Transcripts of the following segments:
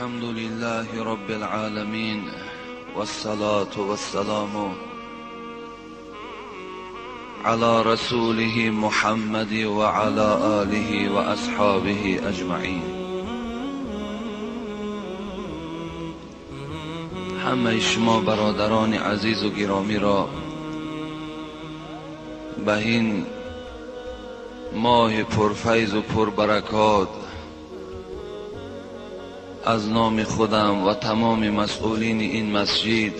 الحمد لله رب العالمين والصلاة والسلام على رسوله محمد وعلى آله وأصحابه أجمعين. همه شما برادران عزیز و گرامی را به این ماه پرفیض و پربرکات از نام خودم و تمام مسئولین این مسجد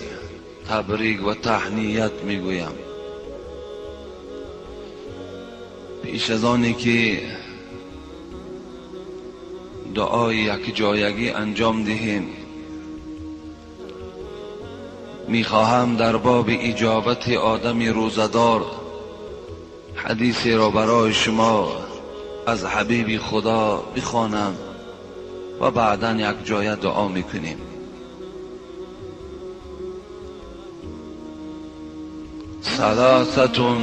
تبریک و تهنیت میگویم. پیش از آنی که دعای یک جایگی انجام دهیم، میخواهم در باب اجابت آدم روزدار حدیثی را برای شما از حبیب خدا بخوانم و بعدا یک جای دعا میکنیم. ثلاثة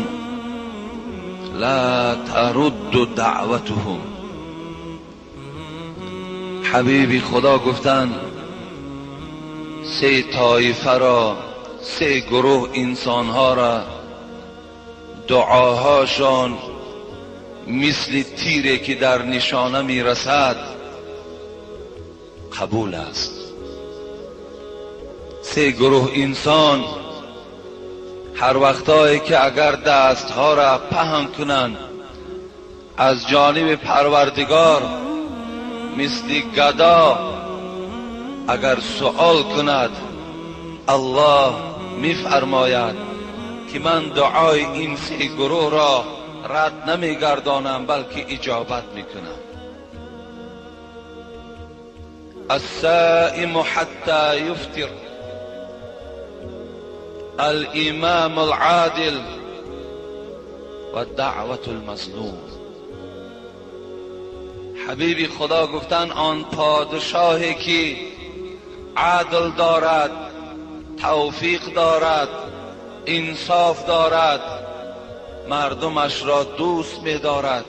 لا ترد دعوتهم. حبیب خدا گفتند سه طایفه را، سه گروه انسانها را دعاهاشان مثل تیری که در نشانه میرسد قبول است. سه گروه انسان هر وقتایی که اگر دستها را پهن کنند از جانب پروردگار مثل گدا اگر سؤال کند، الله میفرماید که من دعای این سه گروه را رد نمیگردانم بلکه اجابت میکنم. الصائم حتى يفطر، الامام العادل و دعوت المظلوم. حبیبی خدا گفتن آن پادشاهی که عدل دارد، توفیق دارد، انصاف دارد، مردمش را دوست می دارد،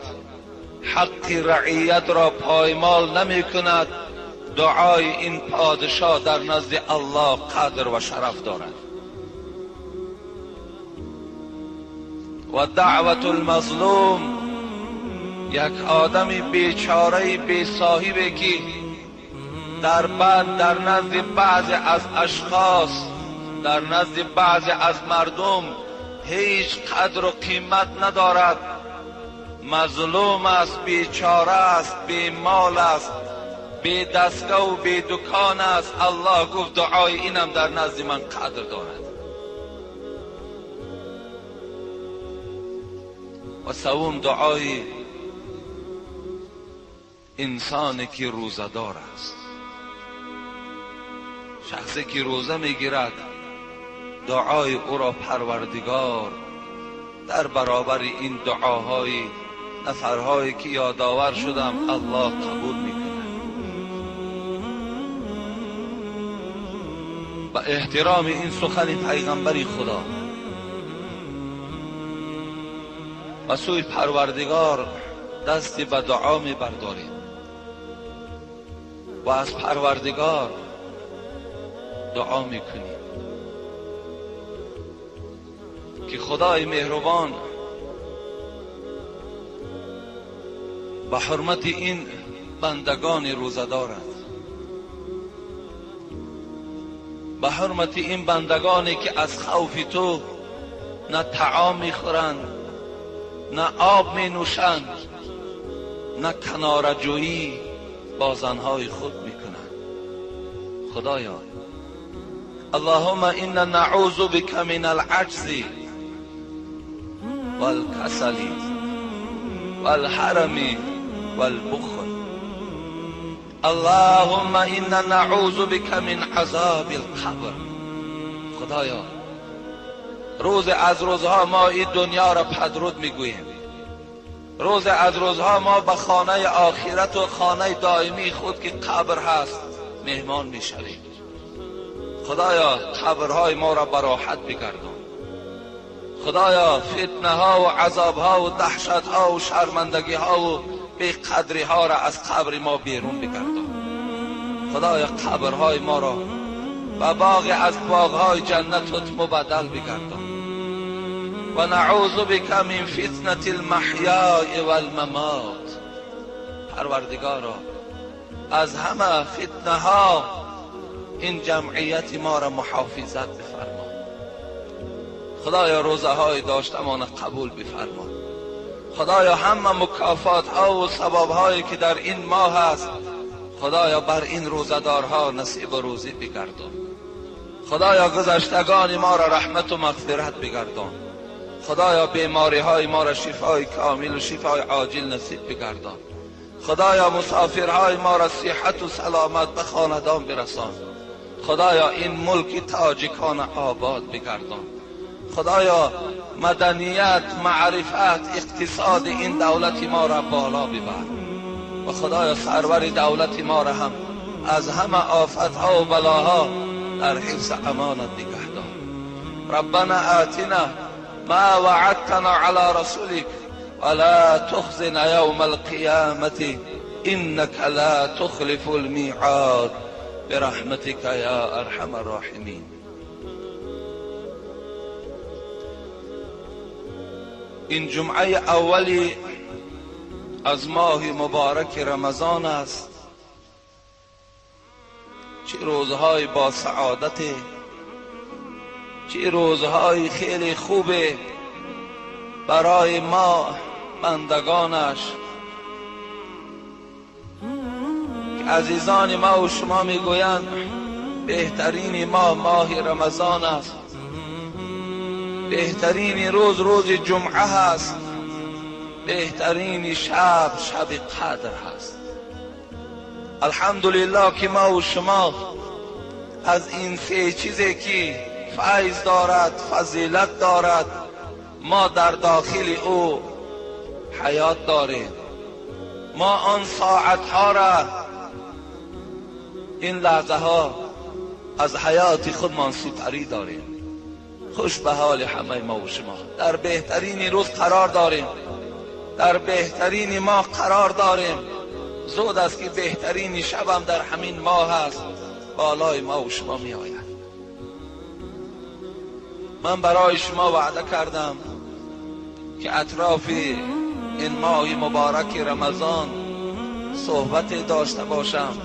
حق رعیت را پایمال نمی کند، دعای این پادشاه در نزد الله قدر و شرف دارد. و دعوت المظلوم، یک آدم بیچاره بی صاحبی که در بعد در نزد بعضی از اشخاص، در نزد بعضی از مردم هیچ قدر و قیمت ندارد، مظلوم است، بیچاره است، بی مال است، بی دستگاه و بی دکان است. الله گفت دعای اینم در نزد من قدر دارد. و سوم دعای انسانی که روزه‌دار است، شخصی که روزه میگیرد دعای او را پروردگار در برابر این دعاهای نفرهایی که یادآور شدم الله قبول میکند. و احترام این سخن پیغمبر خدا و سوی پروردگار دست به دعا می برداریم و از پروردگار دعا میکنیم که خدای مهربان به حرمت این بندگان روزه دارد، به حرمت این بندگانی که از خوف تو نه طعام میخورند، نه آب می نوشند، نه کناره‌جویی با زنهای خود میکنند. خدایا اللهم انا نعوذ بك من العجز والكسل والحرم والبخل. اللهم انا نعوذ بك من عذاب القبر. خدایا روز از روزها ما این دنیا را پدرود میگوییم، روز از روزها ما به خانه آخرت و خانه دائمی خود که قبر هست مهمان میشویم. خدایا قبرهای ما را براحت بگردان. خدایا فتنه ها و عذاب ها و دهشت ها و شرمندگی ها و بیقدری ها را از قبر ما بیرون بگردان. خدایا قبرهای ما را و باغ از باغهای جنتت مبدل بگردان. و نعوذ بک من فتنة المحیا و الممات. پروردگارا از همه فتنه ها این جمعیت ما را محافظت بفرما. خدایا روزه های داشتمان قبول بفرما. خدایا همه مکافات ها و ثواب هایی که در این ماه است خدایا بر این روزه‌دارها نصیب و روزی بگردان. خدایا گذشتگان ما را رحمت و مغفرت بگردان. خدایا بیماری های ما را شفای کامل و شفای عاجل نصیب بگردان. خدایا مسافرهای ما را صحت و سلامت به خاندان برسان. خدایا این ملک تاجیکان آباد بگردان. خدایا مدنیت، معرفت، اقتصاد این دولت ما را بالا ببر و خدایا سرور دولت ما را هم از همه آفتها و بلاها در حفظ امانت نگه دار. ربنا آتنا ما وعدتنا على رسولك ولا تخزنا يوم القيامة إنك لا تخلف الميعاد برحمتك يا أرحم الراحمين. این جمعه اولی از ماه مبارک رمضان است. چه روزهای با سعادت، چه روزهای خیلی خوبه برای ما بندگانش که عزیزان ما و شما میگویند بهترین ما ماه رمضان است، بهترین روز روز جمعه هست، بهترین شب شب قدر هست. الحمدلله که ما و شما از این سه چیزی که فیض دارد، فضیلت دارد، ما در داخل او حیات داریم. ما آن ساعتها را، این لحظه ها از حیات خودمان سپری داریم. خوش به حال همه ما و شما در بهترین روز قرار داریم، در بهترین ماه قرار داریم. زود است که بهترین شبم در همین ماه است، بالای ما و شما می آید. من برای شما وعده کردم که اطراف این ماه مبارک رمضان صحبت داشته باشم،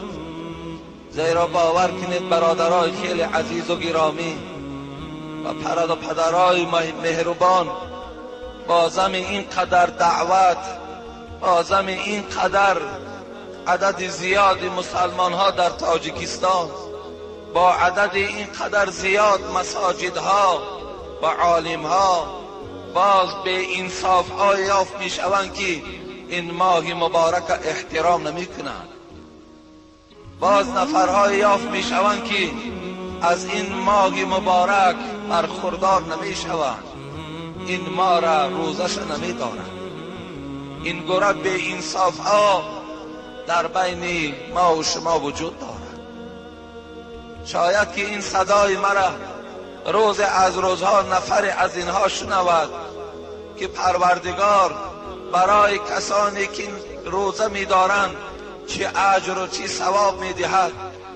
زیرا باور کنید برادرای خیلی عزیز و گرامی و پرد و پدرای مهربان، بازم این قدر دعوت، بازم این قدر عدد زیاد مسلمان ها در تاجیکستان، با عدد این قدر زیاد مساجدها و عالم ها، باز به انصاف ها یافت می شوند که این ماه مبارک احترام نمی کنند. باز نفرهای یافت می شوند که از این ماه مبارک برخوردار نمی شوند، این ماه را روزش نمی دارند. این گروه به انصاف ها در بین ما و شما وجود دارد. شاید که این صدای مرا روز از روزها نفر از اینها شنود که پروردگار برای کسانی که روزه می‌دارند چه اجر و چه ثواب می‌دهد.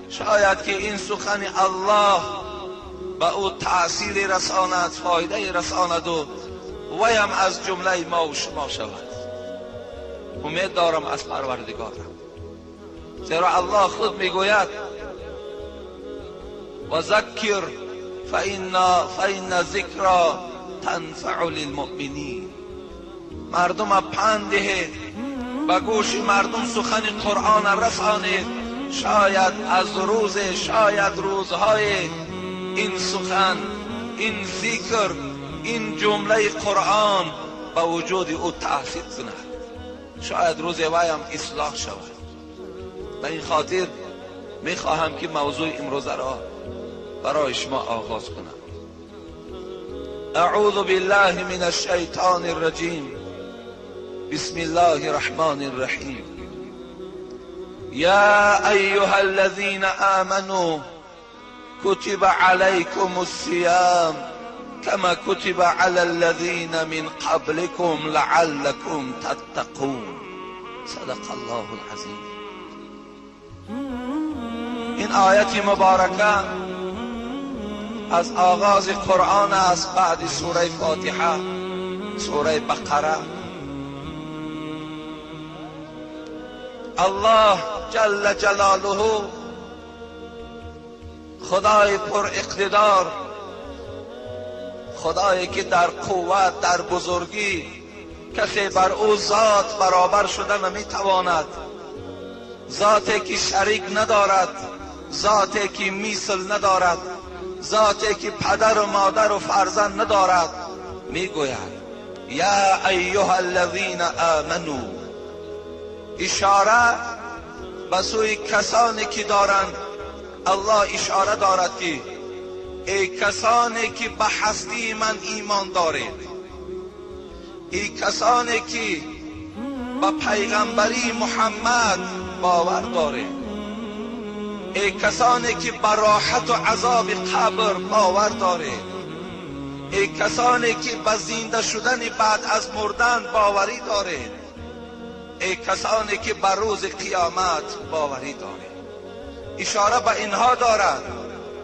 شاید که این سخن الله به او تأثیر رساند، فایده رساند و ویم از جمله ما و شما شود. امید دارم از پروردگارم، زیرا الله خود میگوید و ذکر فإن ذکر تنفع للمؤمنین. مردم پند دهید، به گوش مردم سخن قرآن رسانید، شاید از روز، شاید روزهای این سخن، این ذکر، این جمله قرآن به وجود او تأثیر کند، شاید روز وایم اصلاح شود. به این خاطر میخواهم که موضوع امروز را برای شما آغاز کنم. اعوذ بالله من الشیطان الرجیم. بسم الله الرحمن الرحیم. یا ایها الذین آمنوا كتب عليكم الصيام كما كتب على الذين من قبلكم لعلكم تتقون. صدق الله العظیم. این آیت مبارکه از آغاز قرآن است، بعد سوره فاتحه، سوره بقره. الله جل جلاله، خدای پر اقتدار، خدایی که در قوت، در بزرگی کسی بر او ذات برابر شده نمیتواند، ذاتی که شریک ندارد، ذاتی که مثل ندارد، ذاتی که پدر و مادر و فرزند ندارد، میگوید یا ایها الذین آمنو. اشاره به سوی کسانی که دارند، الله اشاره دارد که ای کسانی که به هستی من ایمان دارید، ای کسانی که به پیغمبری محمد باور دارید، ای کسانی که به راحت و عذاب قبر باور دارید، ای کسانی که به زنده شدن بعد از مردن باوری دارید، ای کسانی که به روز قیامت باوری دارید. اشاره به اینها دارد،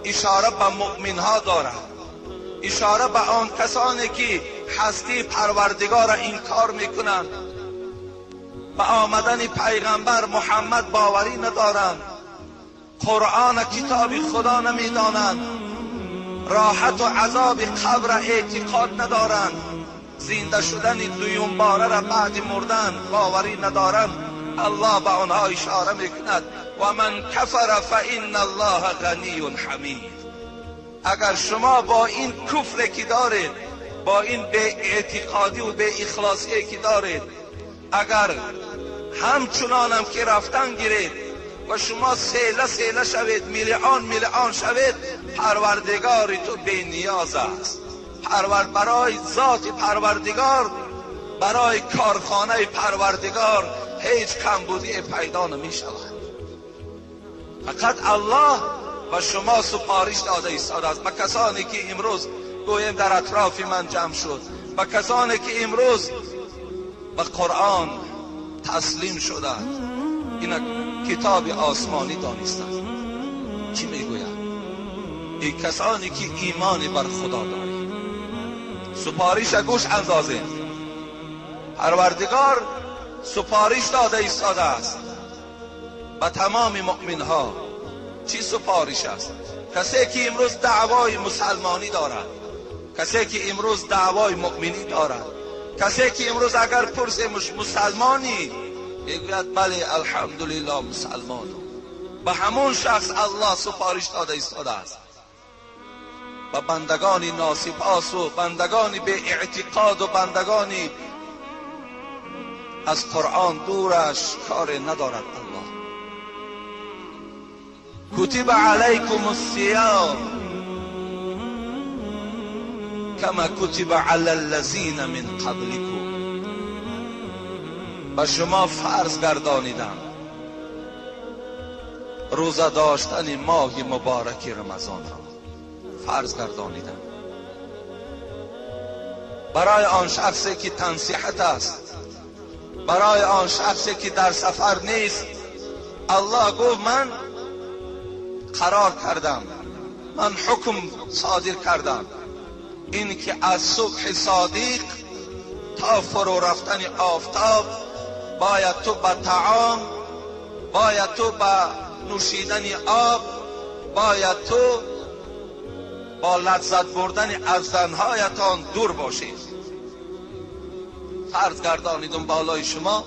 اشاره به مؤمنها دارد، اشاره به آن کسانی که هستی پروردگار را انکار میکنند، به آمدن پیغمبر محمد باوری ندارند، قرآن کتاب خدا نمیدانند، راحت و عذاب قبر اعتقاد ندارند، زنده شدن دویم باره را بعد مردن باوری ندارند. الله به آنها اشاره میکند و من کفر فان الله غنی حمید. اگر شما با این کفر که دارید، با این بی اعتقادی و بی اخلاصی که دارید، اگر همچنانم که رفتن گیرید و شما سیله سیله شوید، میلیون میلیون شوید، پروردگار تو بی نیاز است. برای ذات پروردگار، برای کارخانه پروردگار هیچ کمبودی پیدا نمی شود. فقط الله و شما سپارش داده ایستاده است. به کسانی که امروز گویم در اطراف من جمع شد، به کسانی که امروز به قرآن تسلیم شدند، این کتاب آسمانی دانستند. چی میگوید؟ ای کسانی که ایمان بر خدا دارید، سپارش گوش اندازید. پروردگار سپارش داده ایستاده است به تمام مؤمن ها. چی سپارش است؟ کسی که امروز دعوای مسلمانی دارد، کسی که امروز دعوای مؤمنی دارد، کسی که امروز اگر پرس مسلمانی میگوید بله الحمدلله مسلمانم، به همون شخص الله سپارش داده ایستاده است. به بندگان ناسپاس و بندگان به اعتقاد و بندگان از قرآن دورش کار ندارد الله. کتب علیکم الصیام کما کتب علی الذین من قبلکم. به شما فرض گردانیدم روزه داشتن ماه مبارک رمضان را فرض گردانیدم. برای آن شخصی که تنصیحت است، برای آن شخصی که در سفر نیست، الله گفت من قرار کردم، من حکم صادر کردم، این که از صبح صادق تا فرو رفتن آفتاب باید تو به طعام، باید تو به نوشیدن آب، باید تو با لذت بردن از زنهایتان دور باشید. فرض گردانیدم بالای شما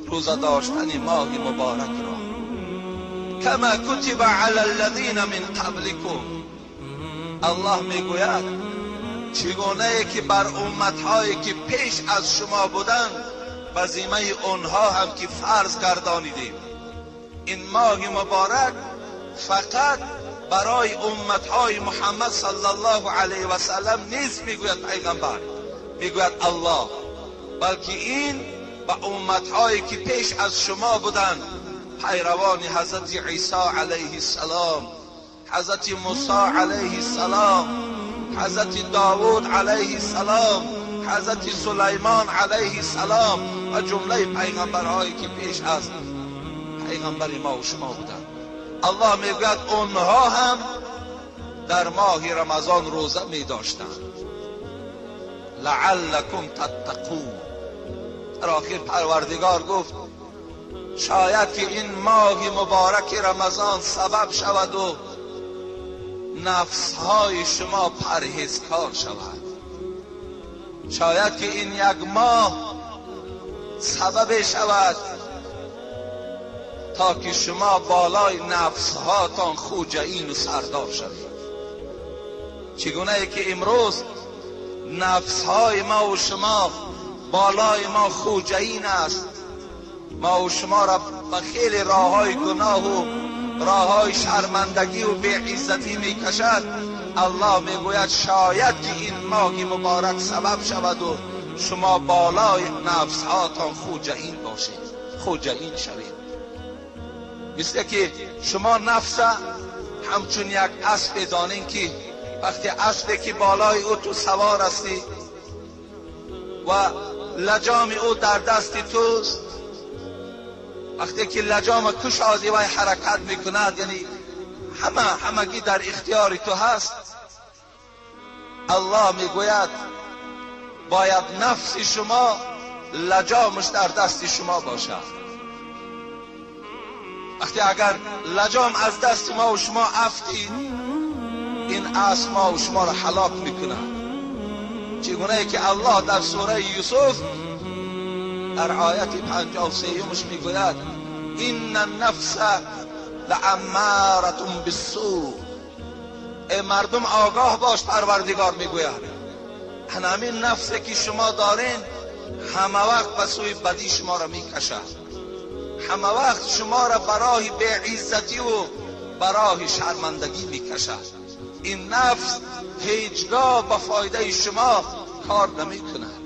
روزه داشتن ماه مبارک را. کما کتب علی الذین من قبلکم. الله میگوید چگونه که بر امتهایی که پیش از شما بودند به ذمه آنها هم که فرض گردانیدیم. این ماه مبارک فقط برای امتهای محمد صلی الله علیه و سلم نیست، میگوید پیغمبر، میگوید الله، بلکه این به امتهایی که پیش از شما بودند، پیروان حضرت عیسی علیه السلام، حضرت موسی علیه السلام، حضرت داود علیه السلام، حضرت سلیمان علیه السلام و جمله پیغمبرهایی که پیش از پیغمبر ما و شما بودند. الله میگوید اونها هم در ماه رمضان روزه میداشتند. لعلکم تتقون. در آخر پروردگار گفت شاید که این ماه مبارک رمضان سبب شود و نفسهای شما پرهیزکار شود. شاید که این یک ماه سبب شود تا که شما بالای نفسهاتان خوجین و سردار شوید. چگونه ای که امروز نفسهای ما و شما بالای ما خوجین است، ما و شما را به خیلی راههای گناه و راههای شرمندگی و بی‌عزتی میکشد. الله میگوید شاید که این ماه مبارک سبب شود و شما بالای نفسهاتان خوجین باشید، خوجین شوید. مثل که شما نفس همچون یک اسب دانین که وقتی اسبی که بالای او تو سوار هستی و لجام او در دست توست، وقتی که لجام کشادی و حرکت میکند، یعنی همگی در اختیار تو هست. الله میگوید باید نفس شما لجامش در دست شما باشد. وقتی اگر لجام از دست ما و شما افتید، این اسب ما و شما را هلاک میکند. چگونه ای که الله در سوره یوسف در آیت 53 میگوید ان النفس لاماره بالسوء. ای مردم آگاه باش، پروردگار میگوید همین نفسی که شما دارین همه وقت به سوی بدی شما را میکشد، همه وقت شما را برای بی‌عزتی و برای شرمندگی میکشد. این نفس هیچگاه به فایده شما کار نمیکند.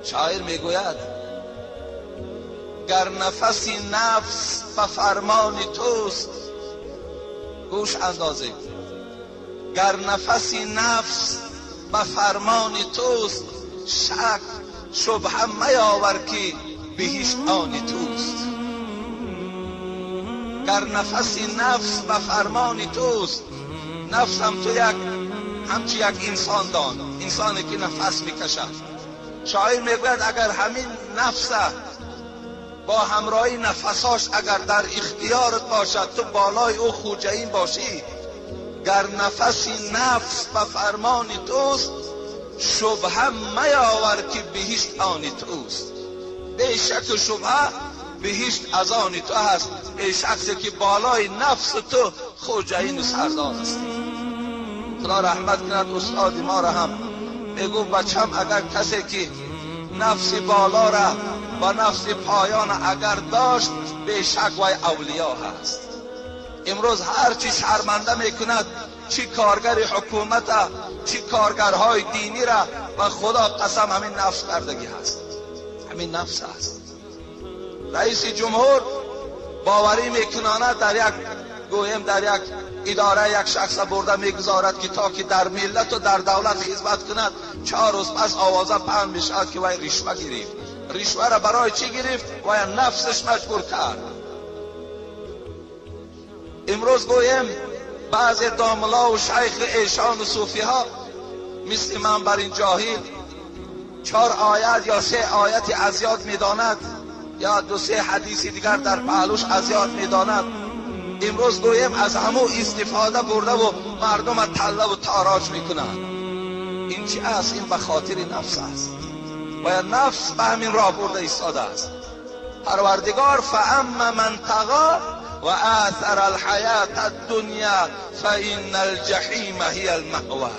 شاعر میگوید گر نفسی نفس به فرمان توست، گوش اندازه، گر نفسی نفس به فرمان توست، شک شبهه میاور که بهشت آن توست. گر نفسی نفس به فرمان توست، نفس هم تو یک همچی یک انسان دان، انسانی که نفس میکشد. شاعر میگوید اگر همین نفس با همراهی نفساش اگر در اختیارت باشد، تو بالای او خوجین باشی. گر نفسی نفس به فرمان توست، شبهه میاور که بهشت آن توست. به شک و شبهه بهشت از آن تو هست. ای شخصی که بالای نفس تو خوجین و سردار هستی. خدا رحمت کند استاد ما را هم میگو بچم اگر کسی که نفس بالا را و نفس پایان اگر داشت، به شک وای اولیا هست. امروز هر چی شرمنده میکند، چی کارگر حکومت، چی کارگرهای دینی را، و خدا قسم همین نفس کردگی هست، همین نفس هست. رئیس جمهور باوری میکناند در یک گویم در یک اداره یک شخص برده میگذارد که تا که در ملت و در دولت خدمت کند. 4 روز پس آوازه پهن میشود که وای رشوه گرفت. رشوه را برای چی گرفت؟ وای نفسش مجبور کرد. امروز گویم بعض داملا و شیخ ایشان و صوفی ها مثل من بر این جاهل 4 آیت یا 3 آیت از یاد میداند یا 2-3 حدیث دیگر در پهلوش از یاد میداند. امروز گویم از همو استفاده برده و مردم تله و تاراج میکنند. این چی است؟ این به خاطر نفس است. باید نفس به همین راه برده ایستاده است. پروردگار فاما من طغی و آثر الحیاة الدنیا فإن الجحیم هی المأوی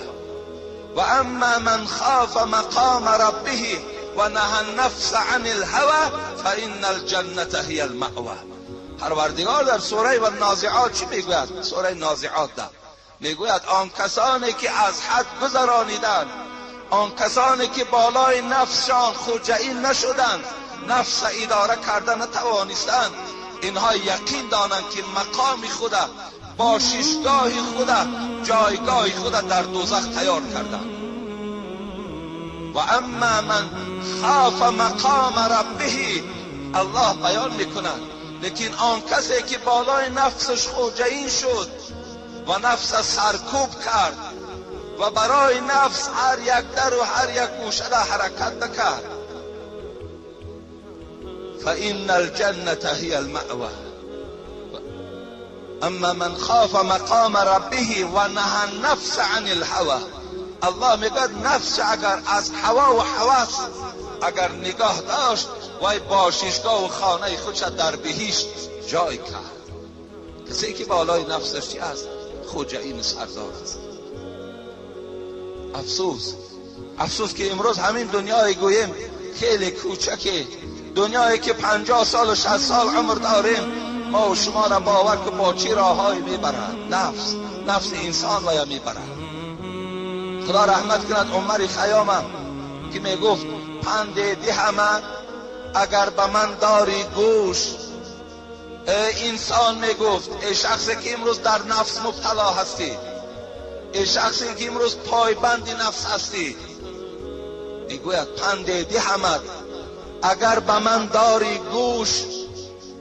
و اما من خاف مقام ربه و نهى النفس عن الهوى فإن الجنة هی المأوی. پروردگار در سوره و نازعات چی میگوید؟ سوره نازعات در میگوید آن کسانی که از حد گذرانیدند، آن کسانی که بالای نفسشان خوجین نشدند، نفس اداره کرده نتوانستند، اینها یقین دانند که مقام خود، باششگاه خود، جایگاه خود در دوزخ تیار کردند. و اما من خاف مقام ربه، الله بیان میکند Лекин он касе ки болои нафсаш хоҷаин шуд ва нафс саркӯб кард ва барои нафс ҳар як дару ҳар як гӯшада ҳаракат накард, فإن الجنة هي المأوى. اما من خاف مقام ربه ونهى النفس عن الهوى. الله میگه نفس اگر از هوا و هوس اگر نگاه داشت، وای باششگاه و خانه خودش در بهشت جای کرد. کسی که بالای نفسش چی است؟ خوجه‌این سردار است. افسوس، افسوس که امروز همین دنیای گوییم خیلی کوچکه، دنیایی که 50 سال و 60 سال عمر داریم، ما و شما را باور که با چی راههایی میبرد نفس، نفس انسان را میبرد. خدا رحمت کند عمر خیامم که میگفت پند دهمت اگر به من داری گوش. ای انسان، میگفت، ای شخصی که امروز در نفس مبتلا هستی، ای شخصی که امروز پایبند نفس هستی، میگوید پند دهمت اگر به من داری گوش،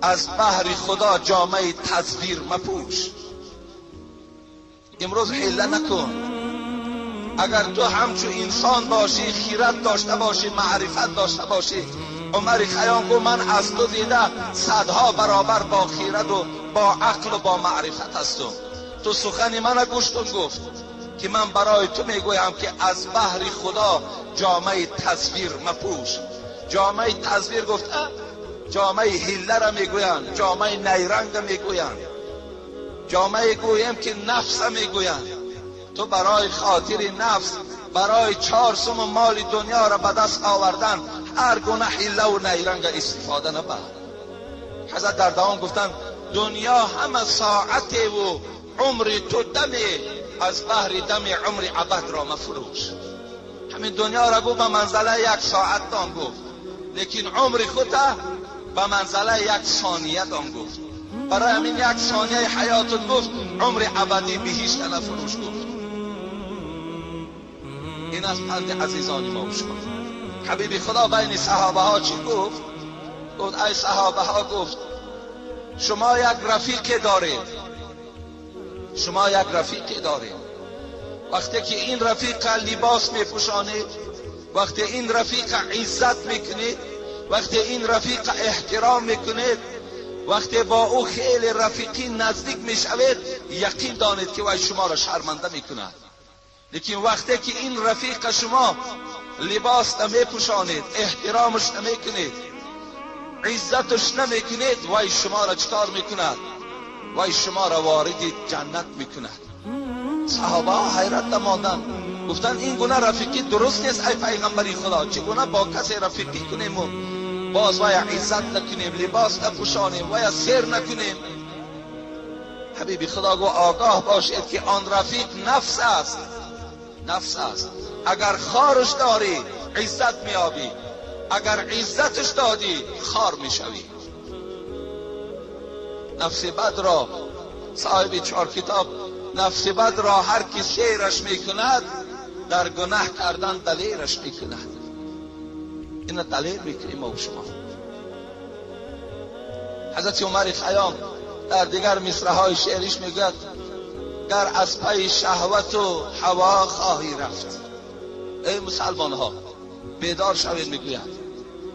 از بهر خدا جامه تزویر مپوش. امروز حیله نکن. اگر تو همچو انسان باشی، خیرت داشته باشی، معرفت داشته باشی، عمر خیام گفت من از تو دیده صدها برابر با خیرت و با عقل و با معرفت هستم. تو سخن من گوش کن، گفت که من برای تو میگویم که از بهر خدا جامه تزویر مپوش. جامه تزویر گفت جامه حیله را میگویند، جامه نیرنگ میگویند، جامه گویم که نفس میگویند. تو برای خاطر نفس، برای 4 سوم مال دنیا را به دست آوردن، هر گونه حیله و نیرنگ استفاده نبر. حضرت در دوام گفتن دنیا همه ساعت و عمر تو دمی، از بهر دم عمر ابد را مفروش. همین دنیا را گفت به منزله یک ساعت دان گفت، لیکن عمر خود به منزله یک ثانیه دان گفت. برای همین یک ثانیه حیاتت گفت عمر ابدی بهشت نفروش گفت. این از پند عزیزان ما و شما. حبیب خدا بین صحابه ها چی گفت؟ گفت ای صحابه ها، گفت شما یک رفیق دارید، شما یک رفیق دارید. وقتی که این رفیق لباس میپوشانید، وقتی این رفیق عزت میکنید، وقتی این رفیق احترام میکنید، وقتی با او خیلی رفیقی نزدیک میشوید، یقین دانید که وی شما را شرمنده میکند. لیکن وقتی که این رفیق شما لباس نمیپوشانید، احترامش نمیکنید، عزتش نمیکنید، وی شما را چکار میکند؟ وی شما را وارد جنت میکند. صحابه ها حیرت ماندند، گفتن این گونه رفیقی درست نیست ای پیغمبری خدا، چگونه با کسی رفیقی کنیم و باز وی عزت نکنیم، لباس نپوشانیم، وی سیر نکنیم؟ حبیبی خدا گفت آگاه باشید که آن رفیق نفس است، نفس است. اگر خارش داری عزت میابی، اگر عزتش دادی خار میشوی. نفس بد را صاحب 4 کتاب، نفس بد را هر کی سیرش میکند در گناه کردن دلیرش میکند. اینو دلیل میکنیم ما و شما. حضرت عمر خیام در دیگر مصرع های شعریش میگوید گر از پی شهوت و هوا خواهی رفت. ای مسلمان ها بیدار شوید، میگوید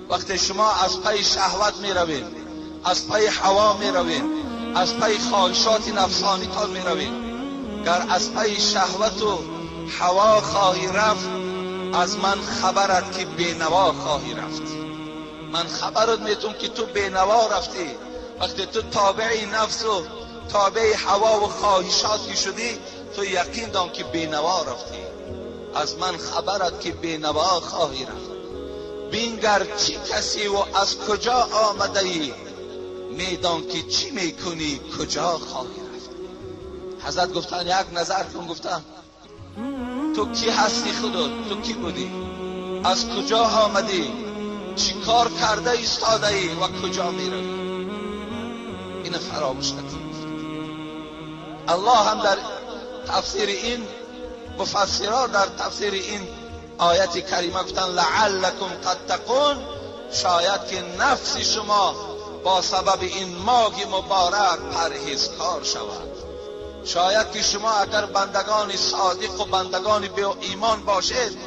وقتی شما از پی شهوت میروید، از پی هوا میروید، از پی خواهشات نفسانی تان میروید، گر از پی شهوت و هوا خواهی رفت، از من خبرت که بینوا خواهی رفت. من خبرت میتونم که تو بینوا رفتی. وقتی تو تابع نفس و تابع هوا و خواهشات که شدی، تو یقین دان که بینوا رفتی. از من خبرت که بینوا خواهی رفت. بینگر چی کسی و از کجا آمده ای، میدان که چی میکنی کجا خواهی رفت. حضرت گفتن یک نظر کن، گفتن تو کی هستی خودت، تو کی بودی، از کجا آمدی، چی کار کرده ایستاده ای و کجا میروی. اینو فراموش نکن. الله هم در تفسیر این، مفسران در تفسیر این آیت کریمه گفتن لعلکم تتقون، شاید که نفس شما با سبب این ماه مبارک پرهیزکار شود. شاید که شما اگر بندگان صادق و بندگان به ایمان باشید،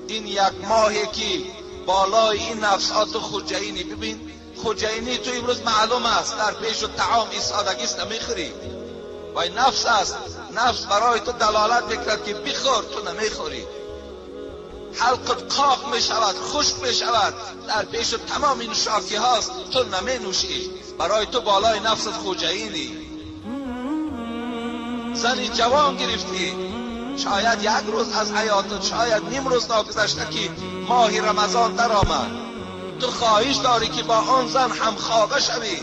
این یک ماهی که بالای این نفس ها تو خوجینی، ببین خوجینی تو امروز معلوم است، در پیش و طعام ایستادگی است نمیخوری، و این نفس است، نفس برای تو دلالت میکرد که بخور، تو نمیخوری، حلقت قاق میشود، خشک میشود، در پیش و تمام این شاکی هاست، تو نمینوشی، برای تو بالای نفست خوجینی. زنی جوان گرفتی، شاید یک روز از حیاتت، شاید نیم روز ناگذشته که ماه رمضان در آمد، تو خواهش داری که با آن زن همخوابه شوی،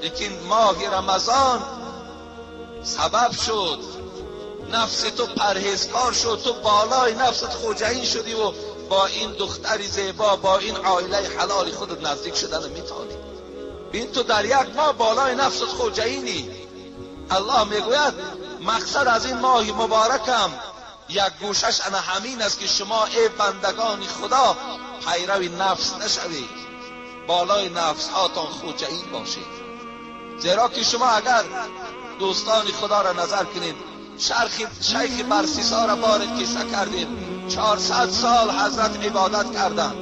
لیکن ماه رمضان سبب شد نفس تو پرهیزکار شد، تو بالای نفست خوجین شدی و با این دختر زیبا، با این عائله حلال خودت نزدیک شدن میتونی. این تو در یک ماه بالای نفست خوجینی. الله میگوید مقصد از این ماه مبارکم یک گوشش انا همین است که شما ای بندگان خدا پیرو نفس نشوید، بالای نفس هاتان خوجین باشید. زیرا که شما اگر دوستان خدا را نظر کنید، شیخ برسیسا را بار قصه کردیم، 400 سال حضرت عبادت کردند،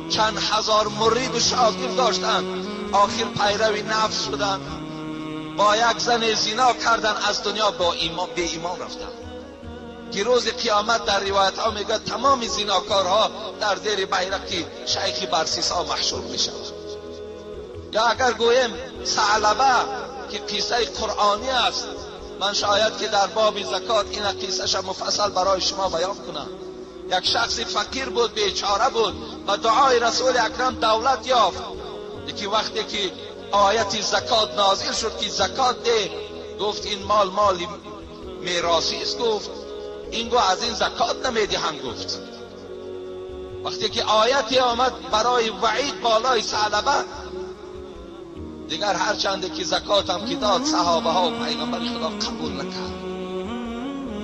چند هزار مرید و شاگرد داشتند، آخر پیرو نفس شدند، با یک زن زنا کردن، از دنیا با ایمان به ایمان رفتند. که روز قیامت در روایت ها میگه تمام زناکارها در زیر بیرق شیخ برسیسا محشور میشوند. یا اگر گویم ثعلبه که قصه قرآنی است، من شاید که در باب زکات این قصه مفصل برای شما بیان کنم. یک شخص فقیر بود، بیچاره بود، و دعای رسول اکرم دولت یافت. یکی وقتی که آیت زکات نازل شد که زکات ده، گفت این مال مال میراثی است، گفت این گو از این زکات نمیدهم. گفت وقتی که آیتی آمد برای وعید بالای ثعلبه، دیگر هر چند که زکات هم که داد، صحابه ها و پیغمبر خدا قبول نکرد.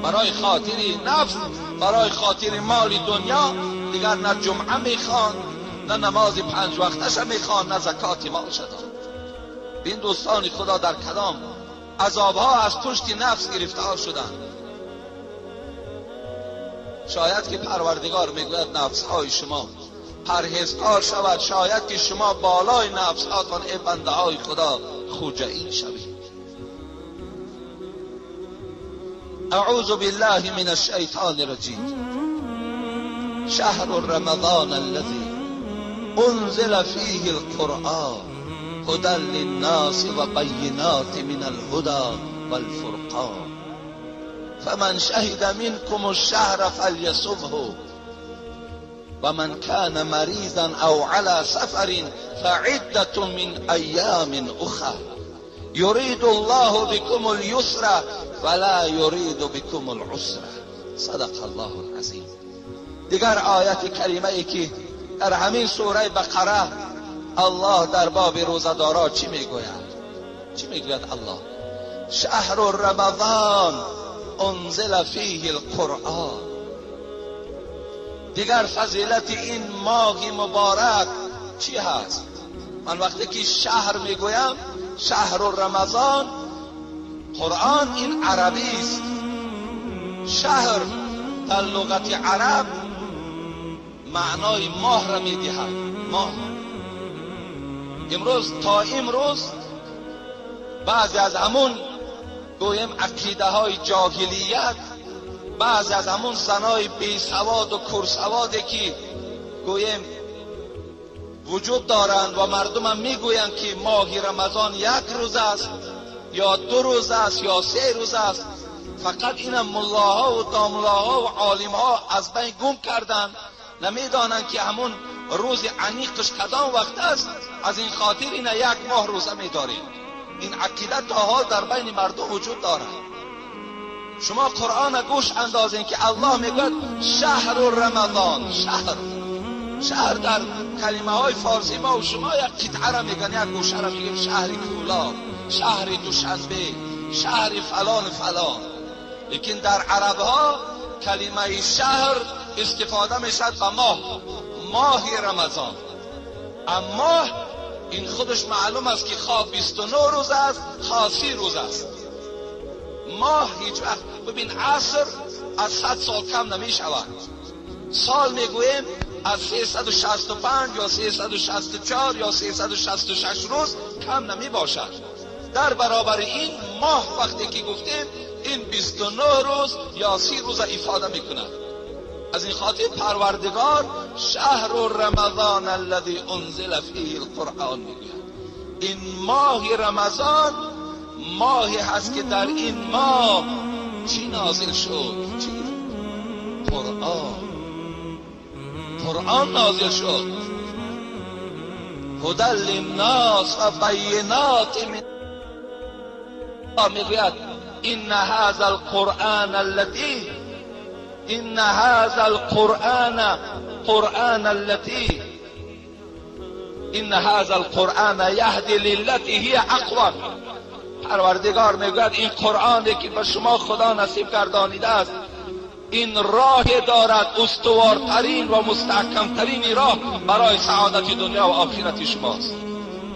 برای خاطر نفس، برای خاطر مال دنیا، دیگر نه جمعه میخوان، نه نماز 5 وقتش میخوان، نه زکات مالش داد. این دوستان خدا در کلام عذاب ها از پشت نفس گرفتار شدند. شاید که پروردگار میگوید نفس های شما پرهیزکار شود، شاید که شما بالای نفس هاتان ای بنده های خدا خوجین شوید. اعوذ بالله من الشیطان الرجیم. شهر رمضان الذي انزل فيه القرآن هدى للناس وبينات من الهدى والفرقان فمن شهد منكم الشهر فليصمه ومن كان مريضا او على سفر فعدة من ايام اخر يريد الله بكم اليسر ولا يريد بكم العسر. صدق الله العظیم. دیگر آیت کریمه ای که در همین سوره بقره الله در باب روزه‌دارا چی میگوید؟ چی میگوید الله؟ شهر رمضان انزل فیه القرآن. دیگر فضیلت این ماه مبارک چی هست؟ من وقتی که شهر میگویم، شهر رمضان، قرآن این عربی است. شهر در لغت عرب معنای ماه را میدهد. ماه. امروز تا امروز بعضی از همون گویم عقیده های جاهلیت، بعضی از همون زنای بی سواد و کرسوادی که گویم وجود دارند و مردم هم میگویند که ماه رمضان 1 روز است یا 2 روز است یا 3 روز است، فقط اینم ملاها و داملاها و عالمها از بین گم کردند، نمیدانند که همون روز عمیقش کدام وقت است. از این خاطر اینا 1 ماه روزه میداریم. این عقیده تا حال در بین مردم وجود دارد. شما قرآن گوش اندازین که الله میگوید شهر رمضان. شهر، شهر در کلمه های فارسی ما و شما یک قطعه را میگن، یک گوشه را میگیم شهر کولا، شهر دوشنبه، شهر فلان فلان. لیکن در عرب ها کلمه شهر استفاده میشد به ماه، ماه رمضان. اما ماه این خودش معلوم است که خواه 29 روز است، خواه 30 روز است. ماه هیچ وقت، ببین عصر از 100 سال کم نمی شود. سال میگوییم از 365 یا 364 یا 366 روز کم نمی باشد. در برابر این ماه وقتی که گفتیم این 29 روز یا 30 روز افاده میکند. از این خاطر پروردگار شهر رمضان الذي انزل فیه القرآن میگوید. این ماه رمضان ماهی هست که در این ماه چی نازل شد؟ چی؟ قرآن. قرآن نازل شد. هدى للناس و بینات من. میگوید ان هذا القرآن الذي ان هذا القرآن قرآن التي ان هذا القرآن يهدي للتي هي اقوم. پروردگار میگوید این قرآنی که به شما خدا نصیب گردانیده است، این راه دارد استوارترین و مستحکمترین راه برای سعادت دنیا و آخرت شماست.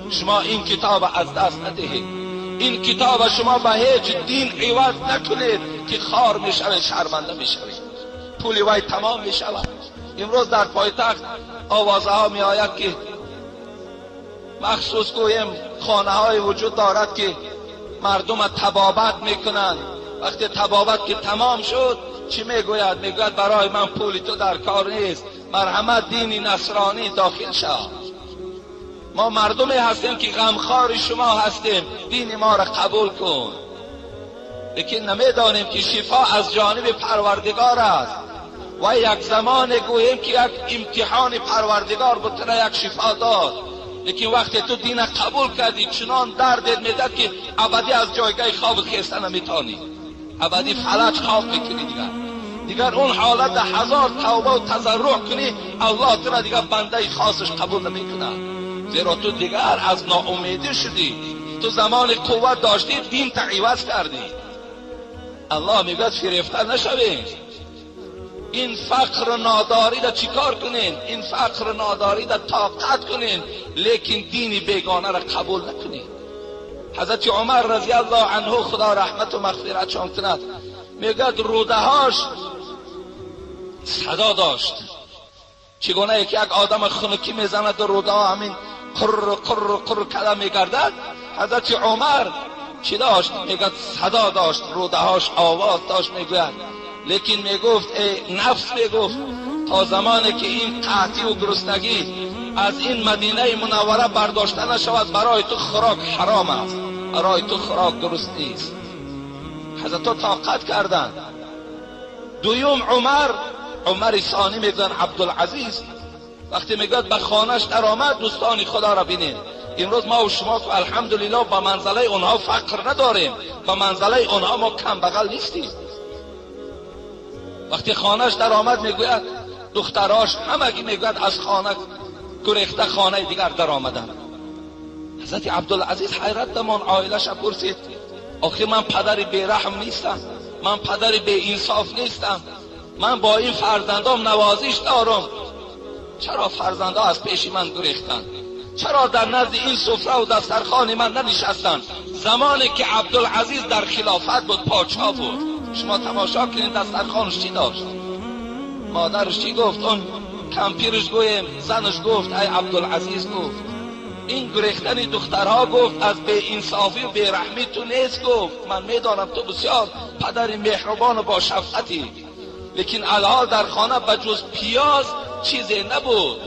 شما این کتاب از دست ندهید. این کتاب شما به هیچ دین عوض نکنید که خار میشوید، شرمنده میشوید، پول وی تمام میشود. امروز در پایتخت آوازه ها میآید که مخصوص گویم خانه های وجود دارد که مردم تبابت میکنند. وقتی تبابت که تمام شد چی میگوید؟ میگوید برای من پول تو در کار نیست، مرحمت دینی نصرانی داخل شد. ما مردمی هستیم که غمخوار شما هستیم، دین ما را قبول کن. لیکن نمیدانیم که شفا از جانب پروردگار است و یک زمان گوییم که یک امتحان پروردگار بود، تو یک شفا داد. لیکن وقتی تو دین قبول کردی چنان دردت میداد که ابدی از جایگاه خواب خیسته نمیتانی، ابدی فلج خواب میکنی. دیگر اون حالت هزار توبه و تضرع کنی، الله تو را دیگر بنده خاصش قبول نمیکنه، زیرا تو دیگر از ناامیدی شدی. تو زمان قوت داشتی دین تا عوض کردی. الله میگوید فریفته نشوید. این فقر و ناداری را چیکار کنین؟ این فقر و ناداری را طاقت کنین، لیکن دین بیگانه را قبول نکنین. حضرت عمر رضی الله عنه خدا رحمت و مغفرتشان کند، میگوید روده هاش صدا داشت. چگونه یک آدم خنکی میزند و روده ها همین قر قر قر کلا میگردد. حضرت عمر چی داشت؟ میگوید صدا داشت، روده هاش آواز داشت میگوید. لیکن میگفت ای نفس، میگفت تا زمانی که این قحطی و گرسنگی از این مدینه منوره برداشته نشود برای تو خوراک حرام است، برای تو خوراک درست نیست. حضرت طاقت کردند. دویم عمر، عمر ثانی میگن عبدالعزیز، وقتی میگوید به خانهش در آمد، دوستان خدا را بینید. امروز ما و شما الحمدلله به منزله اونها فقر نداریم، به منزله اونها ما کم بغل نیستیم. وقتی خانهش در آمد میگوید دختراش همگی میگوید از خانه گریخته خانه دیگر در آمدن. حضرت عبدالعزیز حیرت دمان، عائلش پرسید آخه من پدر بیرحم نیستم، من پدر بی انصاف نیستم، من با این فرزندام نوازش دارم، چرا فرزندا از پیش من گریختن؟ چرا در نزد این سفره و دسترخوان من ننشستن؟ زمانی که عبدالعزیز در خلافت بود، پادشاه بود، شما تماشا کنید دسترخوانش چی داشت. مادرش چی گفت؟ اون کمپیرش گویم زنش گفت ای عبدالعزیز، گفت این گریختن دخترها گفت از بی انصافی و بی رحمی تو نیست. گفت من میدانم تو بسیار پدر مهربان و با شفقتی، لیکن الان در خانه بجز پیاز چیزی نبود.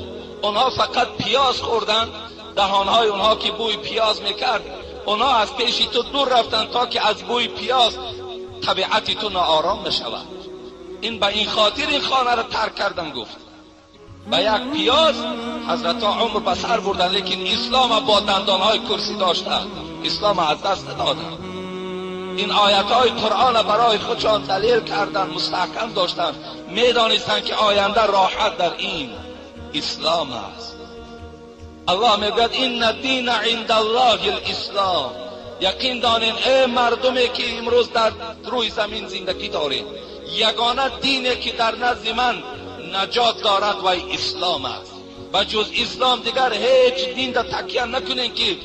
اونها فقط پیاز خوردن، دهانهای اونها که بوی پیاز میکرد، اونها از پیش تو دور رفتن تا که از بوی پیاز طبیعت تو ناآرام نشود. این به این خاطر این خانه را ترک کردن. گفت به یک پیاز حضرت ها عمر به سر بردن، لیکن اسلام با دندانهای کرسی داشتن، اسلام از دست ندادن. این آیت های قرآن برای خودشان دلیل کردن، مستحکم داشتن، میدانستند که آینده راحت در این اسلام است. الله میگوید این دین عند الله الاسلام. یقین دانین ای مردمی که امروز در روی زمین زندگی دارین، یگانه دینی که در نزد من نجات دارد و اسلام است. به جز اسلام دیگر هیچ دین را تکیه نکنین که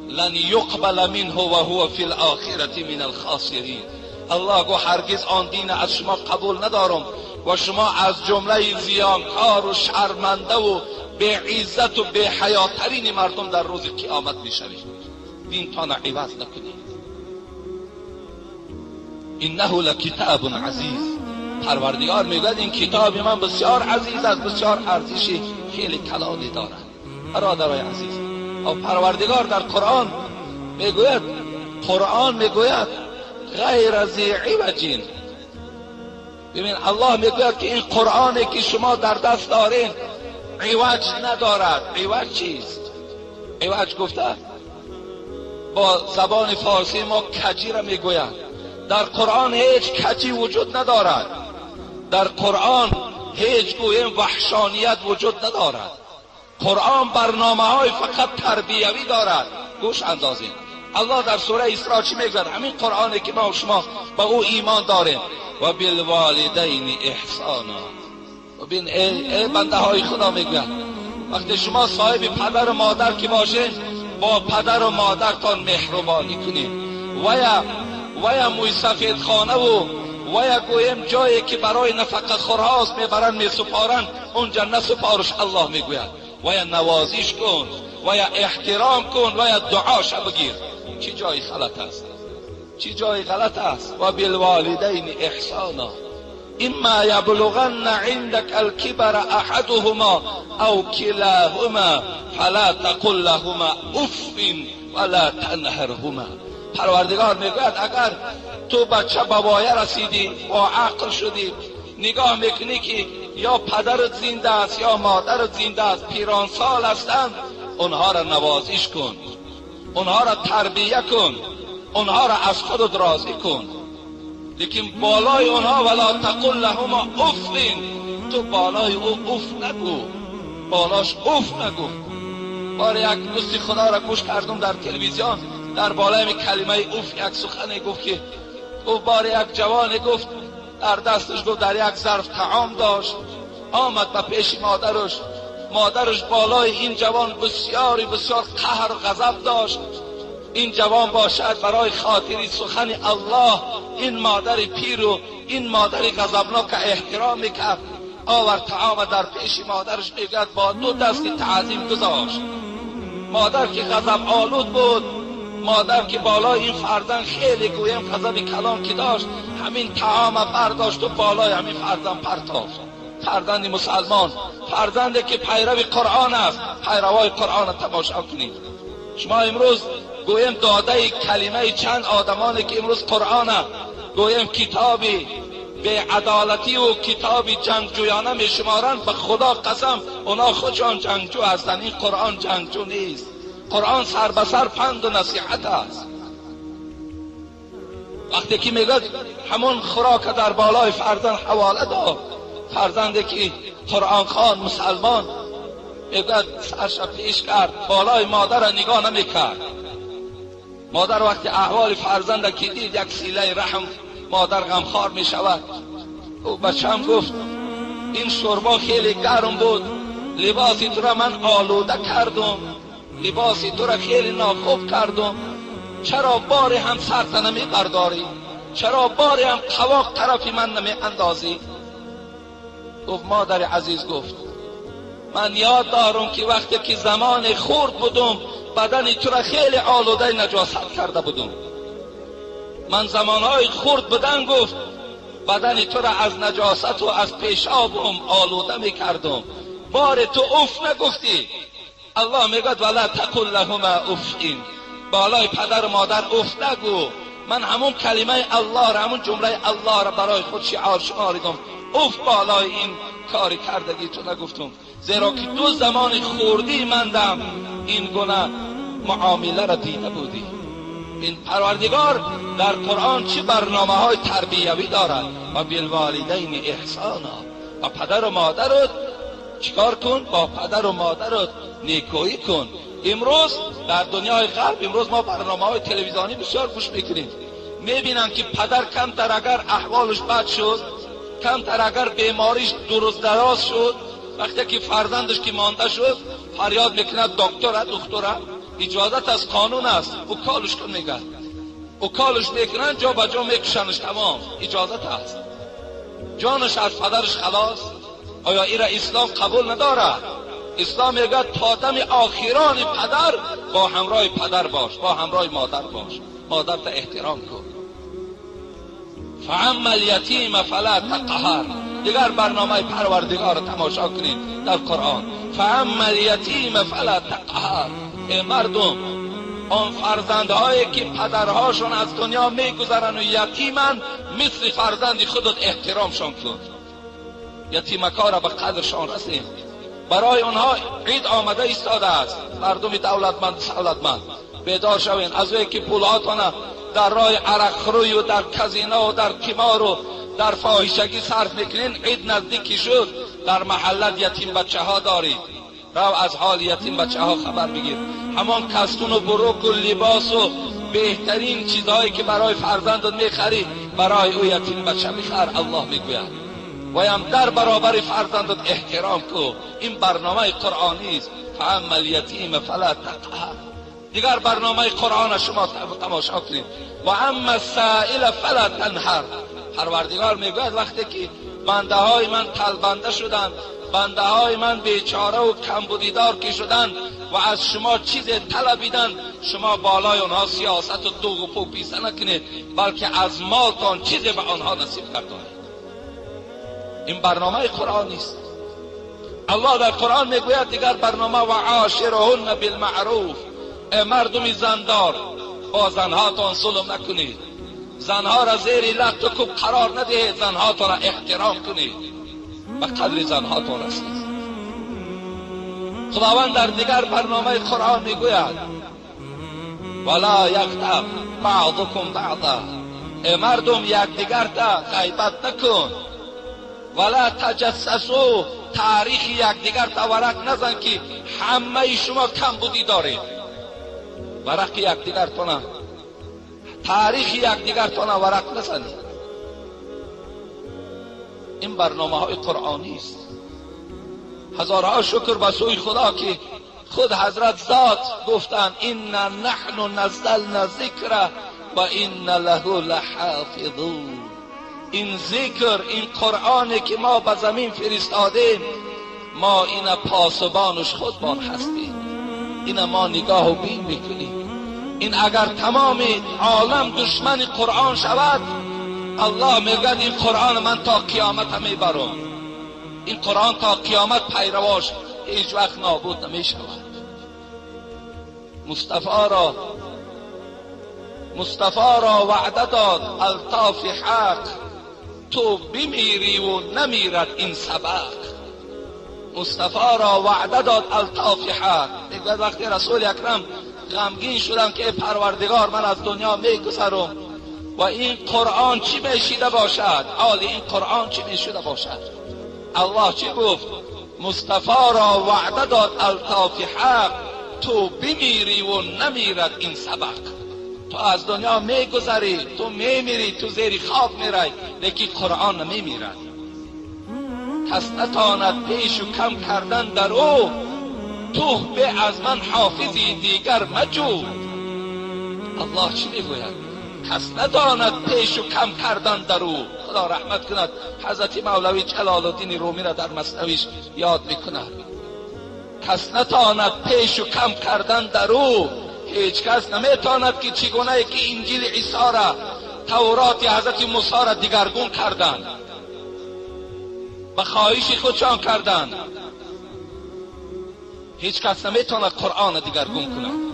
لن یقبل منه و هو فی الاخرة من الخاسرین. الله گو هرگز آن دین از شما قبول ندارم و شما از جمله زیانکار و شرمنده و بی عزت و بی حیاترین مردم در روز قیامت میشوید. دین تان عوض نکنید. انه لکتاب عزیز. پروردگار میگوید این کتاب من بسیار عزیز است، بسیار ارزش خیلی کلانی دارد. برادرای عزیز، و پروردگار در قرآن میگوید، قرآن میگوید غیر ذی عوج. ببین الله میگوید که این قرآنی که شما در دست دارین عوج ندارد. عوج چیست؟ عوج گفته با زبان فارسی ما کجی را میگویند. در قرآن هیچ کجی وجود ندارد. در قرآن هیچ گویم وحشانیت وجود ندارد. قرآن برنامه های فقط تربیوی دارد. گوش اندازیم. الله در سوره اسراء چی میگوید؟ همین قرآنی که ما و شما به او ایمان داریم. و بالوالدین احسانا. و بین ای بنده های خدا میگوید وقتی شما صاحب پدر و مادر که باشین با پدر و مادرتان مهربانی کنید. و یا موی سفید خانه و یا گویم جایی که برای نفقه خورهاست میبرن میسپارن اونجا نسپارش. الله میگوید و یا نوازش کن و یا احترام کن و یا دعاش بگیر. چی جای غلط است؟ چی جای غلط است؟ و بالوالدین احسانا اما یبلغن عندك الكبر احدهما او كلاهما فلا تقل لهما اف ولا تنهرهما. پروردگار میگوید اگر تو بچه بابایه رسیدی، با عقل شدی، نگاه میکنی که یا پدرت زنده است یا مادرت زنده است، پیران سال هستند، اونها را نوازش کن، اونها را تربیه کن، اونها را از خودت راضی کن. لیکن بالای اونها ولا تقل لهما اف، تو بالای او اف نگو، بالاش اف نگو. بار یک دوستی خدا را گوش کردم در تلویزیون، در بالای کلمه اف یک سخنی گفت که او بار یک جوان گفت در دستش گفت در یک ظرف طعام داشت، آمد به پیش مادرش. مادرش بالای این جوان بسیاری بسیار قهر و غضب داشت. این جوان باشد برای خاطری سخن الله این مادر پیر و این مادر غضبناک احترام میکرد. آور طعام در پیش مادرش میگوید با دو دست تعظیم گذاشت. مادر که غضب آلود بود، مادر که بالای این فرزند خیلی گویم غضب کلام که داشت، همین طعام برداشت و بالای همین فرزند پرتافت. فرزند مسلمان، فرزندی که پیرو قرآن است، پیروای قرآن تماشا کنید. شما امروز گویم داده کلمه چند آدمانی که امروز قرآن گویم کتابی به عدالتی و کتابی جنگجویانه می شمارند، به خدا قسم اونا خودشان جنگجو هستند. این قرآن جنگجو نیست. قرآن سر به سر پند و نصیحت است. وقتی که میگه همون خوراک در بالای فرزند حواله داد، فرزندی که قرآن خوان مسلمان، میگه سرش پیش کرد، بالای مادر را نگاه نمیکرد. مادر وقتی احوال فرزند که دید یک سیله رحم مادر غمخوار می شود. او بچم گفت این شوربا خیلی گرم بود، لباسی تو را من آلوده کردم، لباسی تو را خیلی ناخوب کردم، چرا باری هم سرت نمی برداری؟ چرا باری هم قواق طرفی من نمی اندازی؟ گفت مادر عزیز، گفت من یاد دارم که وقتی که زمان خورد بودم بدن تو را خیلی آلوده نجاست کرده بودم. من زمانهای خورد بودن گفت بدن تو را از نجاست و از پیشابم آلوده می کردم، بار تو اف نگفتی. الله میگوید ولا تقل لهما اف، بالای پدر و مادر اف نگو. من همون کلمه الله را، همون جمله الله را برای خود شعار شماریدم، اف بالای این کاری کردگی تو نگفتم، زیرا که دو زمان خوردی مندم این گونه معامله را دیده بودی. این پروردگار در قرآن چه برنامه های تربیوی دارد. و بالوالدین احسانا، و پدر و مادرت چیکار کن؟ با پدر و مادرت نیکویی کن. امروز در دنیای غرب امروز ما برنامه های تلویزیونی بسیار گوش میکنیم، میبینم که پدر کمتر اگر احوالش بد شد، کمتر اگر بیماریش درست دراز شد، وقتی که فرزندش که مانده شد فریاد میکند دکتر دکتر اجازت از قانون است، او کالش کن میگه، او کالش میکنن جا به جا میکشنش، تمام اجازت است، جانش از پدرش خلاص. آیا ایرا اسلام قبول نداره؟ اسلام میگه تا دم آخران پدر با همراه پدر باش، با همراه مادر باش، مادر تا احترام کن. فاما الیتیم فلا تقهر. دیگر برنامه پروردگار تماشا کنید در قرآن. فاما الیتیم فلا تقهر. ای مردم، آن فرزندهایی که پدرهاشون از دنیا میگذرن و یتیمن، مثل فرزند خودت احترامشان کن. یتیمکا را به قدرشان رسید. برای آنها عید آمده ایستاده است. مردم دولتمند سولتمند بیدار شوین از وی که پولهاتان در راه عرقخوری و در کزینه و در قمار و در فاحشگی صرف میکنین. عید نزدیکی شد، در محلت یتیم بچه ها دارید، رو از حال یتیم بچه ها خبر بگیر. همان کستون و بروک و لباس و بهترین چیزهایی که برای فرزندت میخری برای او یتیم بچه میخر. الله میگوید و هم در برابر فرزندت احترام کو. این برنامه قرآنی است. فاما الیتیم فلا تقهر. دیگر برنامه قرآن شما تماشا کنید. و اما السائل فلا تنهر. پروردگار میگوید وقتی که بنده های من تلبنده شدند، بنده های من بیچاره و کمبودیدار که شدند و از شما چیز طلبیدند، شما بالای آنها سیاست و دوغ و پو پیسه نکنید، بلکه از مالتان چیزی به آنها نصیب گردانید. این برنامه قرآنی است. الله در قرآن میگوید دیگر برنامه و عاشرهن بالمعروف. ای مردم زندار، با زنهاتان ظلم نکنید، زنها را زیر لط و کوب قرار ندهید، زنهاتان را احترام کنید، به قدر زنهاتان رسید. خداوند در دیگر برنامه قرآن میگوید ولا یغتب بعضکم بعضا. ای مردم یکدیگر تا غیبت نکن. ولا تجسسوا. تاریخ یکدیگر تا ورق نزن که همه شما کمبودی دارید. ورق یکدیگر تانه، تاریخ یکدیگر تانه ورق نزنید. این برنامه های قرآنی است. هزارها شکر به سوی خدا که خود حضرت ذات گفتند انا نحن نزلنا ذکر و انا له لحافظون. این ذکر، این قرآنی که ما به زمین فرستادیم، ما این پاسبانش خودمان هستیم، این ما نگاه و بین میکنیم. این اگر تمام عالم دشمن قرآن شود، الله میگه این قرآن من تا قیامت میبرم. این قرآن تا قیامت پیرواش هیچ وقت نابود نمیشود. مصطفی را وعده داد الطاف حق، تو بمیری و نمیرد این سبق. مصطفی را وعده داد الطاف حق. میگوید وقتی رسول اکرم غمگین شدم که ای پروردگار من از دنیا میگذرم و این قرآن چی میشیده باشد، حال این قرآن چی میشده باشد. الله چی گفت؟ مصطفی را وعده داد الطاف حق، تو بمیری و نمیرد این سبق. تو از دنیا میگذری، تو میمیری، تو زیر خواب میری، لیکن قرآن نمیمیرد. کس نتاند پیش و کم کردن در او، تو به از من حافظی دیگر مجو. الله چی میگوید؟ کس نداند پیش و کم کردن در او. خدا رحمت کند حضرت مولوی جلال الدین رومی را در مثنویش یاد میکند. کس نتاند پیش و کم کردن در او. هیچ کس نمیتواند که چگونه که انجیل عیسی را، تورات حضرت موسی را دیگرگون کردند، به خواهش خودشان کردند. هیچ کس نمیتواند قرآن را دیگرگون کند.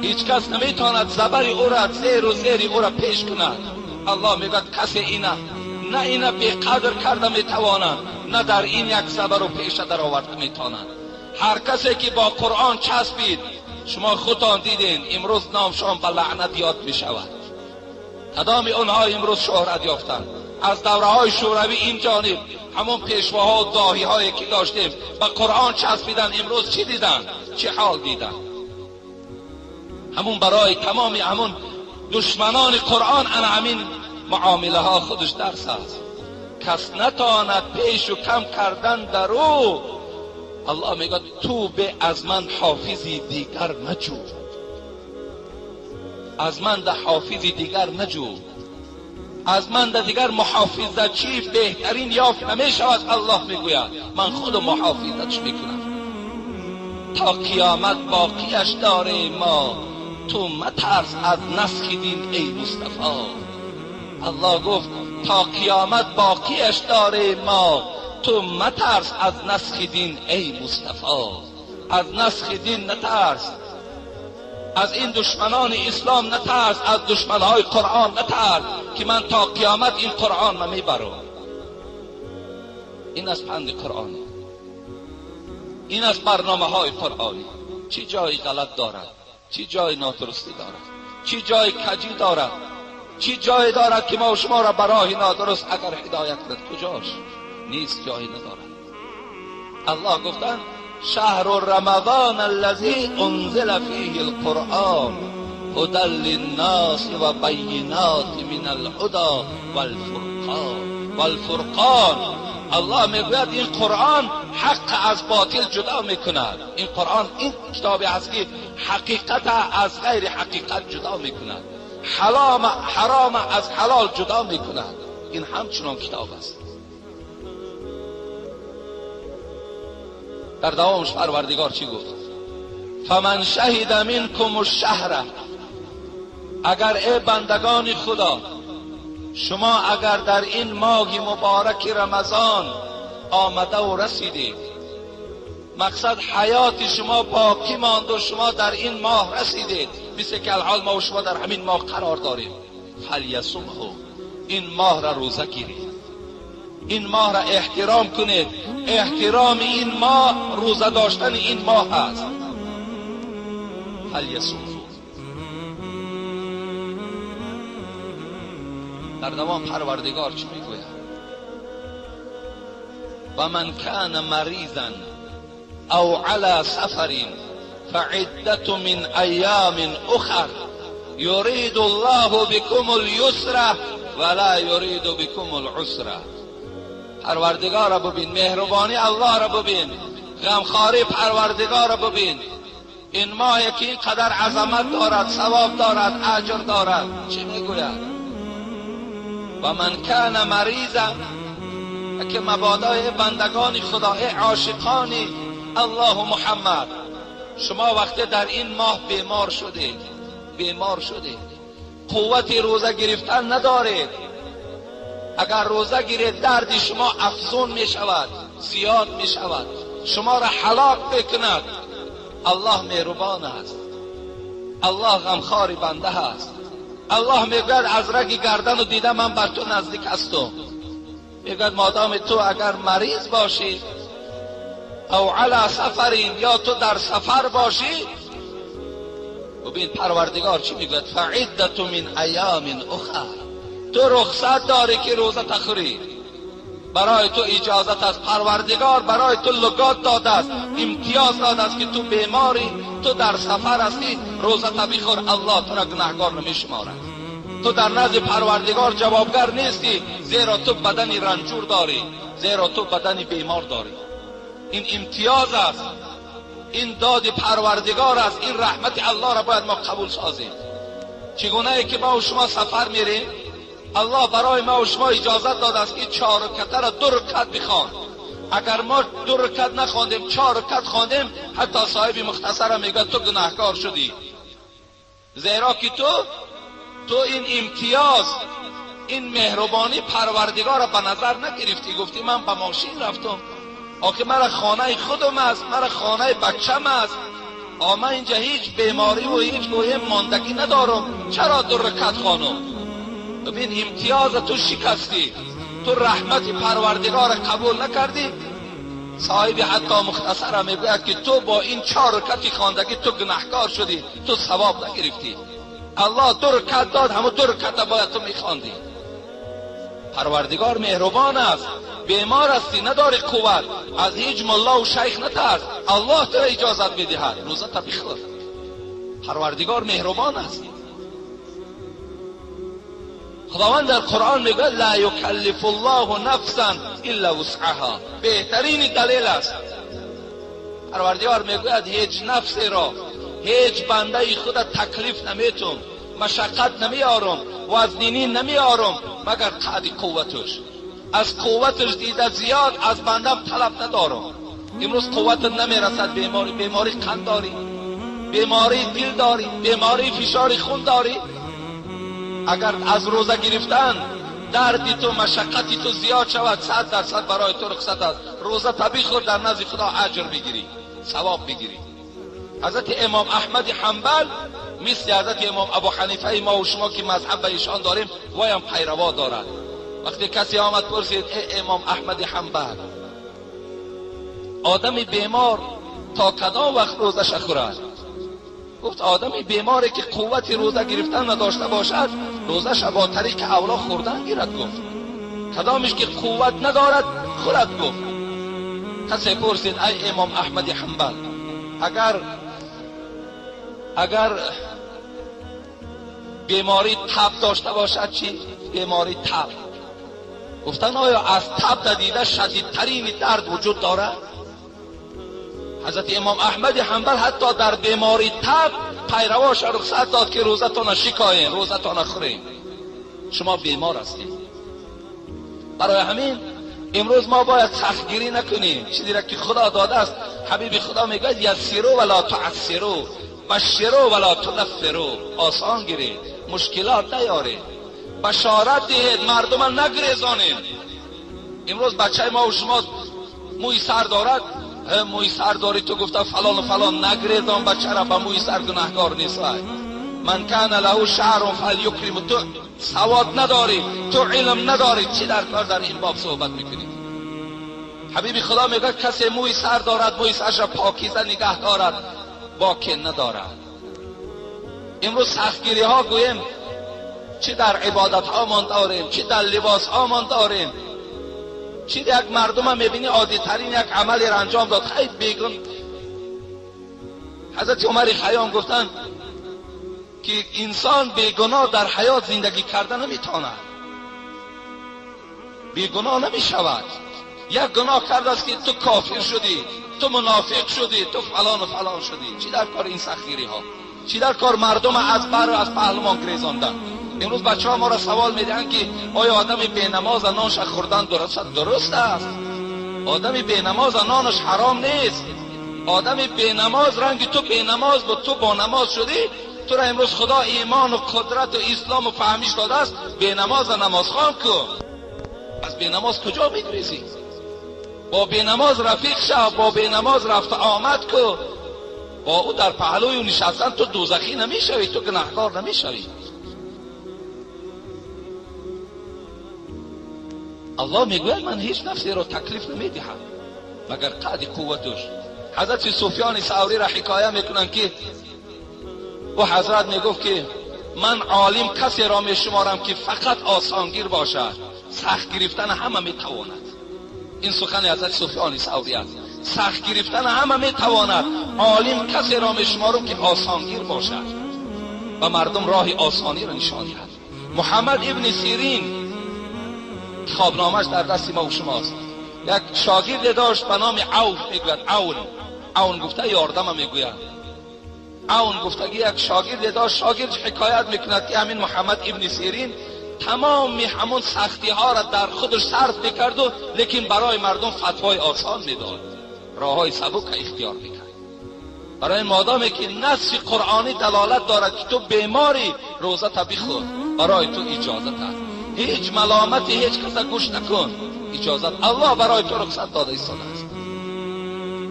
هیچ کس نمیتواند زبر او را، زیر و زیر او را پیش کند. الله میگوید کسی اینا نه اینا بی قدر کرده میتوانند، نه در این یک زبر و پیش در آورده میتوانند. هر کسی که با قرآن چسبید، شما خودتان دیدین امروز نامشان به لعنت یاد میشود. تمام آنها امروز شهرت یافتند. از دوره های شوروی این جانب همون پیشواها و داهی هایی که داشتیم به قرآن چسبیدن، امروز چی دیدن؟ چه حال دیدن؟ همون برای تمام همون دشمنان قرآن انا همین معامله ها خودش درس است. کس نتاند پیش و کم کردن در او. الله میگه تو به از من حافظی دیگر مجو، از من ده حافظی دیگر نجو، از من ده دیگر محافظت چی بهترین یافت نمیشود. الله میگوید من خود محافظتش میکنم تا قیامت باقیش داره ما، تو مترس از نسخ دین ای مصطفی. الله گفت تا قیامت باقیش داره ما، تو مترس از نسخ دین ای مصطفی. از نسخ دین نترس، از این دشمنان اسلام نترس، از دشمنهای قرآن نترس که من تا قیامت این قرآن من میبرم. این از پند قرآنی، این از برنامه های قرآنی. چی جای غلط دارد، چی جای نادرستی دارد، چی جای کجی دارد، چی جای دارد که ما و شما را براه نادرست اگر هدایت کند؟ کجاش نیست، جایی ندارد. الله گفتن شهر رمضان الذي انزل فيه القرآن هدى للناس وبينات من الهدى والفرقان. والفرقان، الله میگوید این قرآن حق از باطل جدا میکند. این قرآن این کتابی است که حقیقت از غیر حقیقت جدا میکند، حرام از حلال جدا میکند. این همچنان کتاب است. در دوامش پروردگار چی گفت؟ فمن شهد منکم الشهر، اگر ای بندگان خدا شما اگر در این ماه مبارک رمضان آمده و رسیدید، مقصد حیات شما باقی ماند و شما در این ماه رسیدید، مثل که الحال ما و شما در همین ماه قرار داریم، فلیصمه، این ماه را روزه گیرید، این ماه را احترام کنید. احترام این ماه روزه داشتن این ماه است. فلیصمه. در دوام پروردگار چی میگوید؟ و من کان مریضا او علی سفر فعدة من ایام اخر یرید الله بكم اليسر ولا یرید بكم العسر. پروردگار را ببین، مهربانی الله را ببین، غمخواری پروردگار را ببین. این ماه که اینقدر عظمت دارد، ثواب دارد، اجر دارد، چی میگوید؟ و من کان مریضا، که مبادای بندگان خدا، ای عاشقان الله و محمد، شما وقتی در این ماه بیمار شدید، بیمار شدید، قوت روزه گرفتن ندارید، اگر روزه گیرید درد شما افزون می شود، زیاد می شود، شما را هلاک میکند. الله مهربان است، الله غمخوار بنده است. الله میگوید از رگ گردن و دیده من بر تو نزدیک هستم. میگوید مادام تو اگر مریض باشی او علی سفرین، یا تو در سفر باشی، ببین پروردگار چی میگوید؟ فعدة من ایام اخر، تو رخصت داری که روزه تخوری، برای تو اجازت است. پروردگار برای تو لگات داده است، امتیاز داده است که تو بیماری، تو در سفر هستی، روزه تا بخور، الله تو را گناهگار نمیشمارد. تو در نزد پروردگار جوابگر نیستی، زیرا تو بدن رنجور داری، زیرا تو بدن بیمار داری. این امتیاز است، این داد پروردگار است، این رحمت الله را باید ما قبول سازیم. چگونه ای که ما و شما سفر میریم، الله برای ما و شما اجازت داده است که 4 رکعت را 2 رکعت بخوان. اگر ما 2 رکعت نخواندیم، 4 رکعت خواندیم، حتی صاحب مختصر میگه تو گناهکار شدی، زیرا که تو این امتیاز، این مهربانی پروردگار را به نظر نگرفتی. گفتی من به ماشین رفتم، آخه مرا خانه خودم است، مرا خانه بچم است، من اینجا هیچ بیماری و هیچ گویه ماندگی ندارم، چرا 2 رکعت خوانم؟ ببین امتیاز تو شکستی، تو رحمت پروردگار قبول نکردی. صاحب حتی مختصر میگوید که تو با این 4 رکعت خواندگی تو گناهکار شدی، تو ثواب نگرفتی. الله 2 رکعت داد، همون 2 رکعت باید تو میخواندی. پروردگار مهربان است. بیمار هستی، نداری قوت، از هیچ ملا و شیخ نترس، الله تو را اجازت میدهد، روزه تا بخور. پروردگار مهربان است. Худованд дар Қуръон мегӯяд: ла юкаллифу Аллоҳу нафсан илла вусъаҳа. Беҳтарин далел аст. Парвардигор мегӯяд: ҳеҷ нафсеро, ҳеҷ бандаи худа таклиф наметум, машаққат намеорам, вазнинӣ намеорам, магар қадри қувваташ. Аз қувваташ дида зиёд аз бандам талаб надорам. Имрӯз қувватат намерасад, беморӣ, беморӣ қанд дорӣ, беморӣ дил дорӣ, беморӣ фишори хун дорӣ. Агар аз рӯза гирифтан дарди ту, машаққати ту зиёд шавад, 100% барои ту рухсат аст. Рӯза табиӣ хӯр, дар назди Худо аҷр бигирӣ, савоб бигирӣ. Ҳазрати Имом Аҳмад Ҳанбал мисли ҳазрати Имом Абу Ҳанифаи мо ва шумо ки мазҳаб ба эшон дорем, воям пайраво дорад. Вақте касе омад пурсид: эй Имом Аҳмад Ҳанбал, одами бемор то кадом вақт рӯзаша хӯрад? Гуфт: одами беморе ки қуввати рӯза гирифтан надошта бошад, рӯзаша бо тариқи авло хӯрдан гирад. Гуфт: кадомеш ки қувват надорад, хӯрад. Гуфт. Касе пурсид: ай Имом Аҳмади Ҳанбал, агар беморӣ таб дошта бошад чӣ? Беморӣ таб. Гуфтан: оё аз таб дида шадидтарин дард вуҷуд дорад? Ҳазрати Имом Аҳмади Ҳанбал ҳатто дар беморӣ таб пайравоша рухсат дод ки рӯзатона шикоем, рӯзатона хӯрем, шумо бемор ҳастед. Барои ҳамин имрӯз мо бояд сахтгирӣ накунем. Чизеро ки Худо додааст, ҳабиби Худо мегӯяд: яссиру ва ла туассиру, башширу ва ла тунаффиру. Осон гиред, мушкилот наёред, башорат диҳед, мардума нагрезонем. Имрӯз бачаи мо ва шумо мӯи сар дорад, мӯи сар дорӣ ту, гуфта фалону фалон, нагрезон бачара, ба мӯи сар гунаҳкор нест. Ман кана лаҳу шаърун фалюкрим. Ту савод надорӣ, ту илм надорӣ, чӣ дар кор дар ин боб суҳбат мекунӣ? Ҳабиби Худо мегӯяд: касе мӯи сар дорад, мӯи сарша покиза нигаҳ дорад, боке надорад. Имрӯз сахтгириҳо гӯем, чӣ дар ибодатҳомон дорем, чӣ дар либосҳомон дорем, чӣ як мардума мебинӣ оддитарин як амалеро анҷом дод, хай бегун. Ҳазрати Умари Хайём гуфтанд ки инсон бегуноҳ дар ҳаёт зиндагӣ карда наметавонад, бегуноҳ намешавад. Як гуноҳ кардааст ки ту кофир шудӣ, ту мунофиқ шудӣ, ту фалону фалон шудӣ. Чӣ дар кор ин сахтгириҳо? Чӣ дар кор мардума аз бару аз паҳлумон грезондан? Имрӯз бачаҳо моро савол медиҳанд ки оё одами бенамоза нонша хӯрдан дуруст? Дуруст аст. Одами бенамоза нонаш ҳаром нест. Одами бенамоз ранги ту бенамоз буд, ту бо намоз шудӣ, туро имрӯз Худо имону қудрату ислому фаҳмиш додааст. Бенамоза намозхон кун. Аз бенамоз куҷо мегурезӣ? Бо бенамоз рафиқ шав, бо бенамоз рафту омад ку, бо ӯ дар паҳлӯи ӯ нишастан ту дӯзахӣ намешавӣ, ту гунаҳкор намешавӣ. Аллоҳ мегӯяд: ман ҳеҷ нафсеро таклиф намедиҳам, магар қадри қувватуш. Ҳазрати Суфёни Савриро ҳикоя мекунанд ки ӯ ҳазрат мегуфт ки ман олим касеро мешуморам ки фақат осонгир бошад, сахт гирифтан ҳама метавонад. Ин сухани ҳазрати Суфёни Саври аст. Сахт гирифтан ҳама метавонад, олим касеро мешуморам ки осонгир бошад, ба мардум роҳи осониро нишон диҳад. Муҳаммад ибни Сирин, хобномаш дар дасти мо ва шумост, як шогирде дошт ба номи Авф, мегӯяд Авн, Авн гуфта ёрдама мегӯяд. Авн гуфтагӣ як шогирде дошт. Шогирд ҳикоят мекунад ки ҳамин Муҳаммад ибни Сирин тамоми ҳамон сахтиҳоро дар худаш сарф мекарду, лекин барои мардум фатвои осон медод, роҳҳои сабука ихтиёр мекард. Барои модоме ки насси қуръонӣ далолат дорад ки ту беморӣ, рӯзата бихӯр, барои ту иҷозат аст. Ҳеҷ маломати ҳеҷ каса гӯш накун, иҷозат Аллоҳ барои ту рухсат дода истодааст.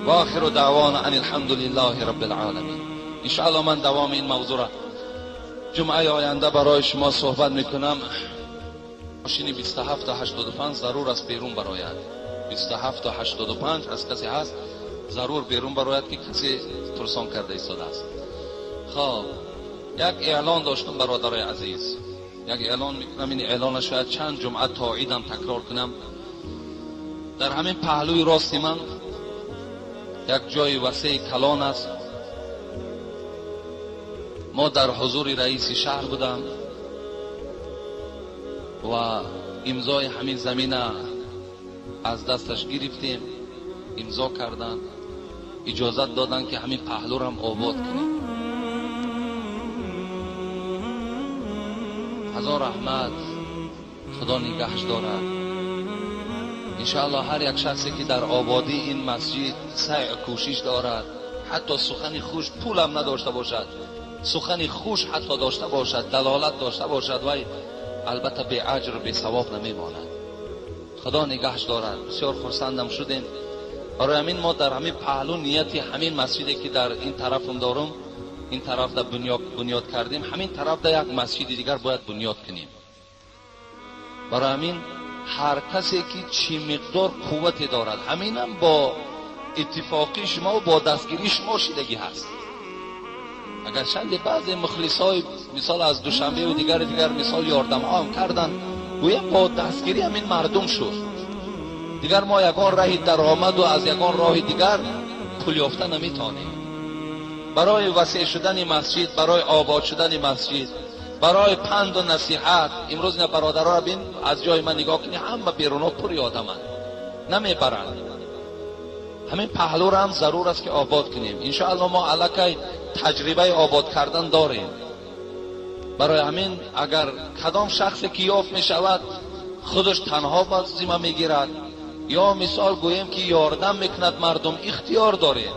Ва охиру даъвона ан алҳамдулиллаҳи роббил оламин. Иншоаллоҳ ман давоми ин мавзӯъро ҷумъаи оянда барои шумо суҳбат мекунам. Мошини 2785 зарур аст берун барояд. 2785 аз касе ҳаст, зарур берун барояд ки касе пурсон карда истодааст. Хоб, як эълон доштам, бародарои азиз, як эълон мекунам. Ин эълона шояд чанд ҷумъа то идам такрор кунам. Дар ҳамин паҳлӯи рости ман як ҷои васеи калон аст. Мо дар ҳузури раиси шаҳр будам. Ва имзои ҳамин замина аз дасташ гирифтем, имзо карданд, иҷозат доданд, ки ҳамин паҳлӯрам обод кунем. Ҳазор раҳмат, Худо нигаҳш дорад. Иншоаллоҳ ҳар як шахсе ки дар ободии ин масҷид саъй кӯшиш дорад, ҳатто сухани хуш пулам надошта бошад, сухани хуш ҳатто дошта бошад, далолат дошта бошад, вай албатта беаҷр бесавоб намемонад. Худо нигаҳш дорад. Бисёр хурсандам шудем. Барои ҳамин мо дар ҳамин паҳлӯ нияти ҳамин масҷиде ки дар ин тарафам дорум, ин тараф да бунёд кардем, ҳамин тараф да як масҷиди дигар бояд бунёд кунем. Барои ҳамин ҳар касе ки чӣ миқдор қуввате дорад, ҳаминам бо иттифоқи шумо ва бо дастгирии шумо шидагӣ ҳаст. Агарчанде баъзе мухлисҳои мисол аз Душанбе ва дигар дигар мисол ёрдамҳо ҳам карданд, гӯям бо дастгирӣ ҳамин мардум шуд. Дигар мо ягон раҳи даромаду аз ягон роҳи дигар пул ёфта наметавонем. Барои васеъ шудани масҷид, барои обод шудани масҷид, барои панду насиҳат, имрӯз ина бародароро бин, аз ҷои ман нигоҳ кунӣ, ҳама беруно пури одаманд, намебаранд. Ҳамин паҳлӯро ҳам зарур аст ки обод кунем. Иншоаллоҳ мо аллакай таҷрибаи обод кардан дорем. Барои ҳамин агар кадом шахсе ки ёфт мешавад, худаш танҳо ба зимма мегирад, ё мисол гӯем ки ёрдам мекунад, мардум ихтиёр дорем.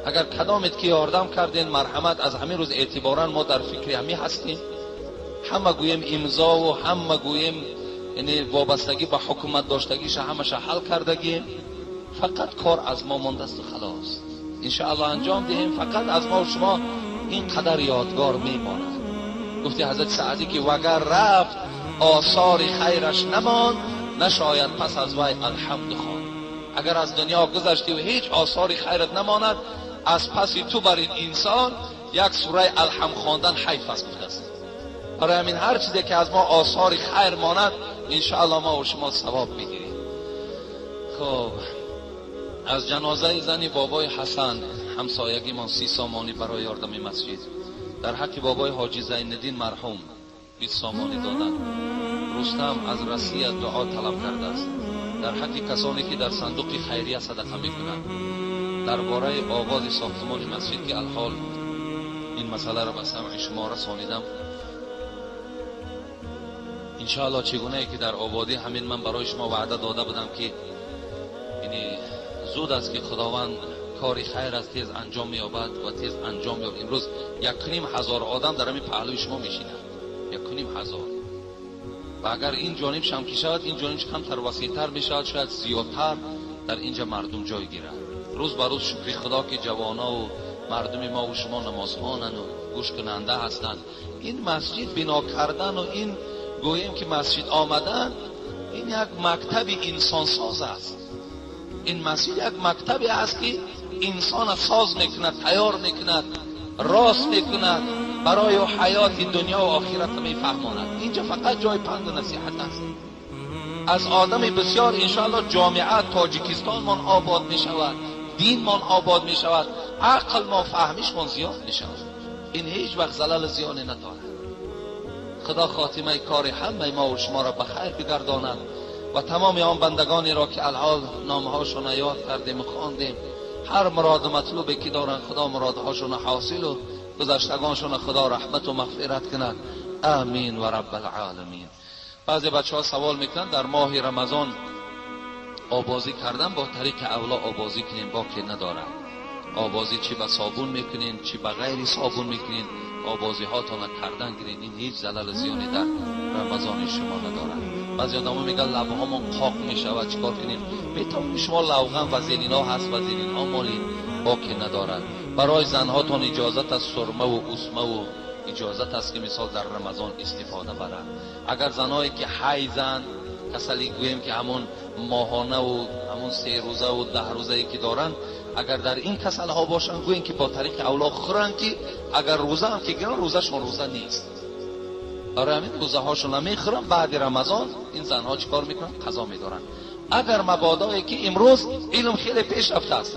Агар кадомет ки ёрдам карден, марҳамат, аз ҳамин рӯз эътиборан мо дар фикри ҳамин ҳастем. Ҳама гӯем имзову ҳама гӯем яъне вобастагӣ ба ҳукумат доштагиша ҳамаша ҳал кардагием. Фақат кор аз мо мондасту халос. Иншоаллоҳ анҷом диҳем, фақат аз мо шумо ин қадар ёдгор мемонад. Гуфти ҳазрати Саъдӣ ки вагар рафт осори хайраш намонд, нашояд пас аз вай алҳамду хонд. Агар аз дунё гузаштӣ ва ҳеҷ осори хайрат намонад, аз паси ту бар ин инсон як сураи алҳамд хондан ҳайф аст, гуфтааст. Барои ҳамин ҳар чизе ки аз мо осори хайр монад, иншоаллоҳ мо ва шумо савоб мегирем. Хуб, аз ҷанозаи зани бобои Ҳасан ҳамсоягимон 30 сомонӣ барои ёрдами масҷид. Дар ҳаққи бобои ҳоҷи Зайниддин марҳум 20 сомонӣ доданд. Рустам аз Россия дуо талаб кардааст. Дар ҳаққи касоне ки дар сандуқи хайрия садақа мекунанд. Дар бораи оғози сохтмони масҷид ки алҳол ин масъаларо ба самъи шумо расонидам, иншоаллоҳ чигунае ки дар ободӣ ҳамин ман барои шумо ваъда дода будам ки яъне зуд аст ки Худованд кори хайр аст тез анҷом меёбад ва тез анҷом меёбад. Имрӯз 1500 одам дар ҳамин паҳлӯи шумо мешинанд, 1500. Ва агар ин ҷониб шам ки шавад, ин ҷониб камтар васеътар мешавад, шояд зиёдтар дар инҷа мардум ҷой гирад. Рӯз ба рӯз шукри Худо ки ҷавоно ва мардуми мо ва шумо намозхонанд ва гӯшкунанда ҳастанд. Ин масҷид бино кардан ва ин гӯем ки масҷид омадан, ин як мактаби инсонсоз аст. Ин масҷид як мактабе аст ки инсонро соз мекунад, тайёр мекунад, рост мекунад, барои ҳаёти дунё ва охиратро мефаҳмонад. Инҷа фақат ҷои панду насиҳат аст. Аз одами бисёр иншоаллоҳ ҷомеа Тоҷикистонмон обод мешавад, динмон обод мешавад, ақлмон фаҳмишмон зиёд мешавад. Ин ҳеҷ вақт залал зиёне надорад. Худо хотимаи кори ҳамаи мо ва шуморо ба хайр бигардонад ва тамоми он бандагонеро ки алҳол номҳошонро ёд кардем ва хондем, ҳар муроду матлубе ки доранд, Худо муродҳошонро ҳосил ва гузаштагоншонро Худо раҳмату мағфират кунад. Амин ва раббал оламин. Баъзе бачаҳо савол мекунанд, дар моҳи Рамазон обозӣ кардан бо тариқи авло обозӣ кунем, боке надорад. Обозӣ чӣ ба собун мекунен, чӣ ба ғайри собун мекунен, обозиҳотонро кардан гирен, ин ҳеҷ залалу зиёне дар Рамазони шумо надорад. Баъзе одамо мегӯянд лабҳомон қоқ мешавад, чӣ кор кунем? Метавонед шумо лавған вазелинҳо ҳаст, вазелинҳо молед, боке надорад. Барои занҳотон иҷозат аст сурмаву усмаву иҷозат аст ки мисол дар Рамазон истифода баранд. Агар занҳое ки ҳайзанд, касалӣ гӯем ки ҳамон моҳонаву ҳамон 3 рӯзаву 10 рӯзае ки доранд, агар дар ин касалҳо бошанд, гӯем ки бо тариқи авло хӯранд, ки агар рӯза ҳам ки гиранд, рӯзашон рӯза нест. Барои ҳамин рӯзаҳошон намехӯранд. Баъди Рамазон ин занҳо чӣ кор мекунанд? Қазо медоранд. Агар мабодое ки имрӯз илм хеле пеш рафтааст,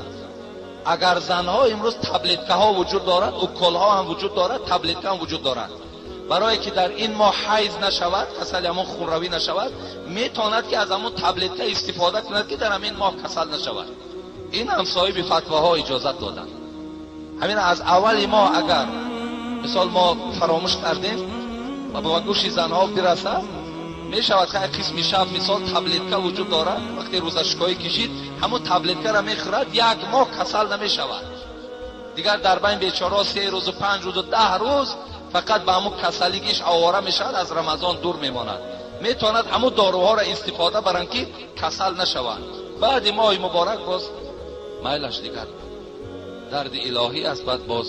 агар занҳо имрӯз таблеткаҳо вуҷуд дорад, уколҳо ҳам вуҷуд дорад, таблетка ҳам вуҷуд дорад. Барое ки дар ин моҳ ҳайз нашавад, касали ҳамон хунравӣ нашавад, метавонад ки аз ҳамон таблетка истифода кунад, ки дар ҳамин моҳ касал нашавад. Ин ҳам соҳиби фатвоҳо иҷозат доданд. Ҳамин аз аввали моҳ агар мисол мо фаромӯш кардем ва ба гӯши занҳо бирасад, мешавад ки қисми шаб мисол таблетка вуҷуд дорад, вақте рӯзашикоӣ кашид, ҳамон таблеткаро мехӯрад, як моҳ касал намешавад. Дигар дар байн бечораҳо 3 рӯзу 5 рӯзу 10 рӯз фақат ба ҳамон касалигиш овора мешавад, аз Рамазон дур мемонад. Метавонад ҳамон доруҳоро истифода баранд, ки касал нашаванд. Баъди моҳи муборак боз майлаш дигар дарди илоҳӣ аст, баъд боз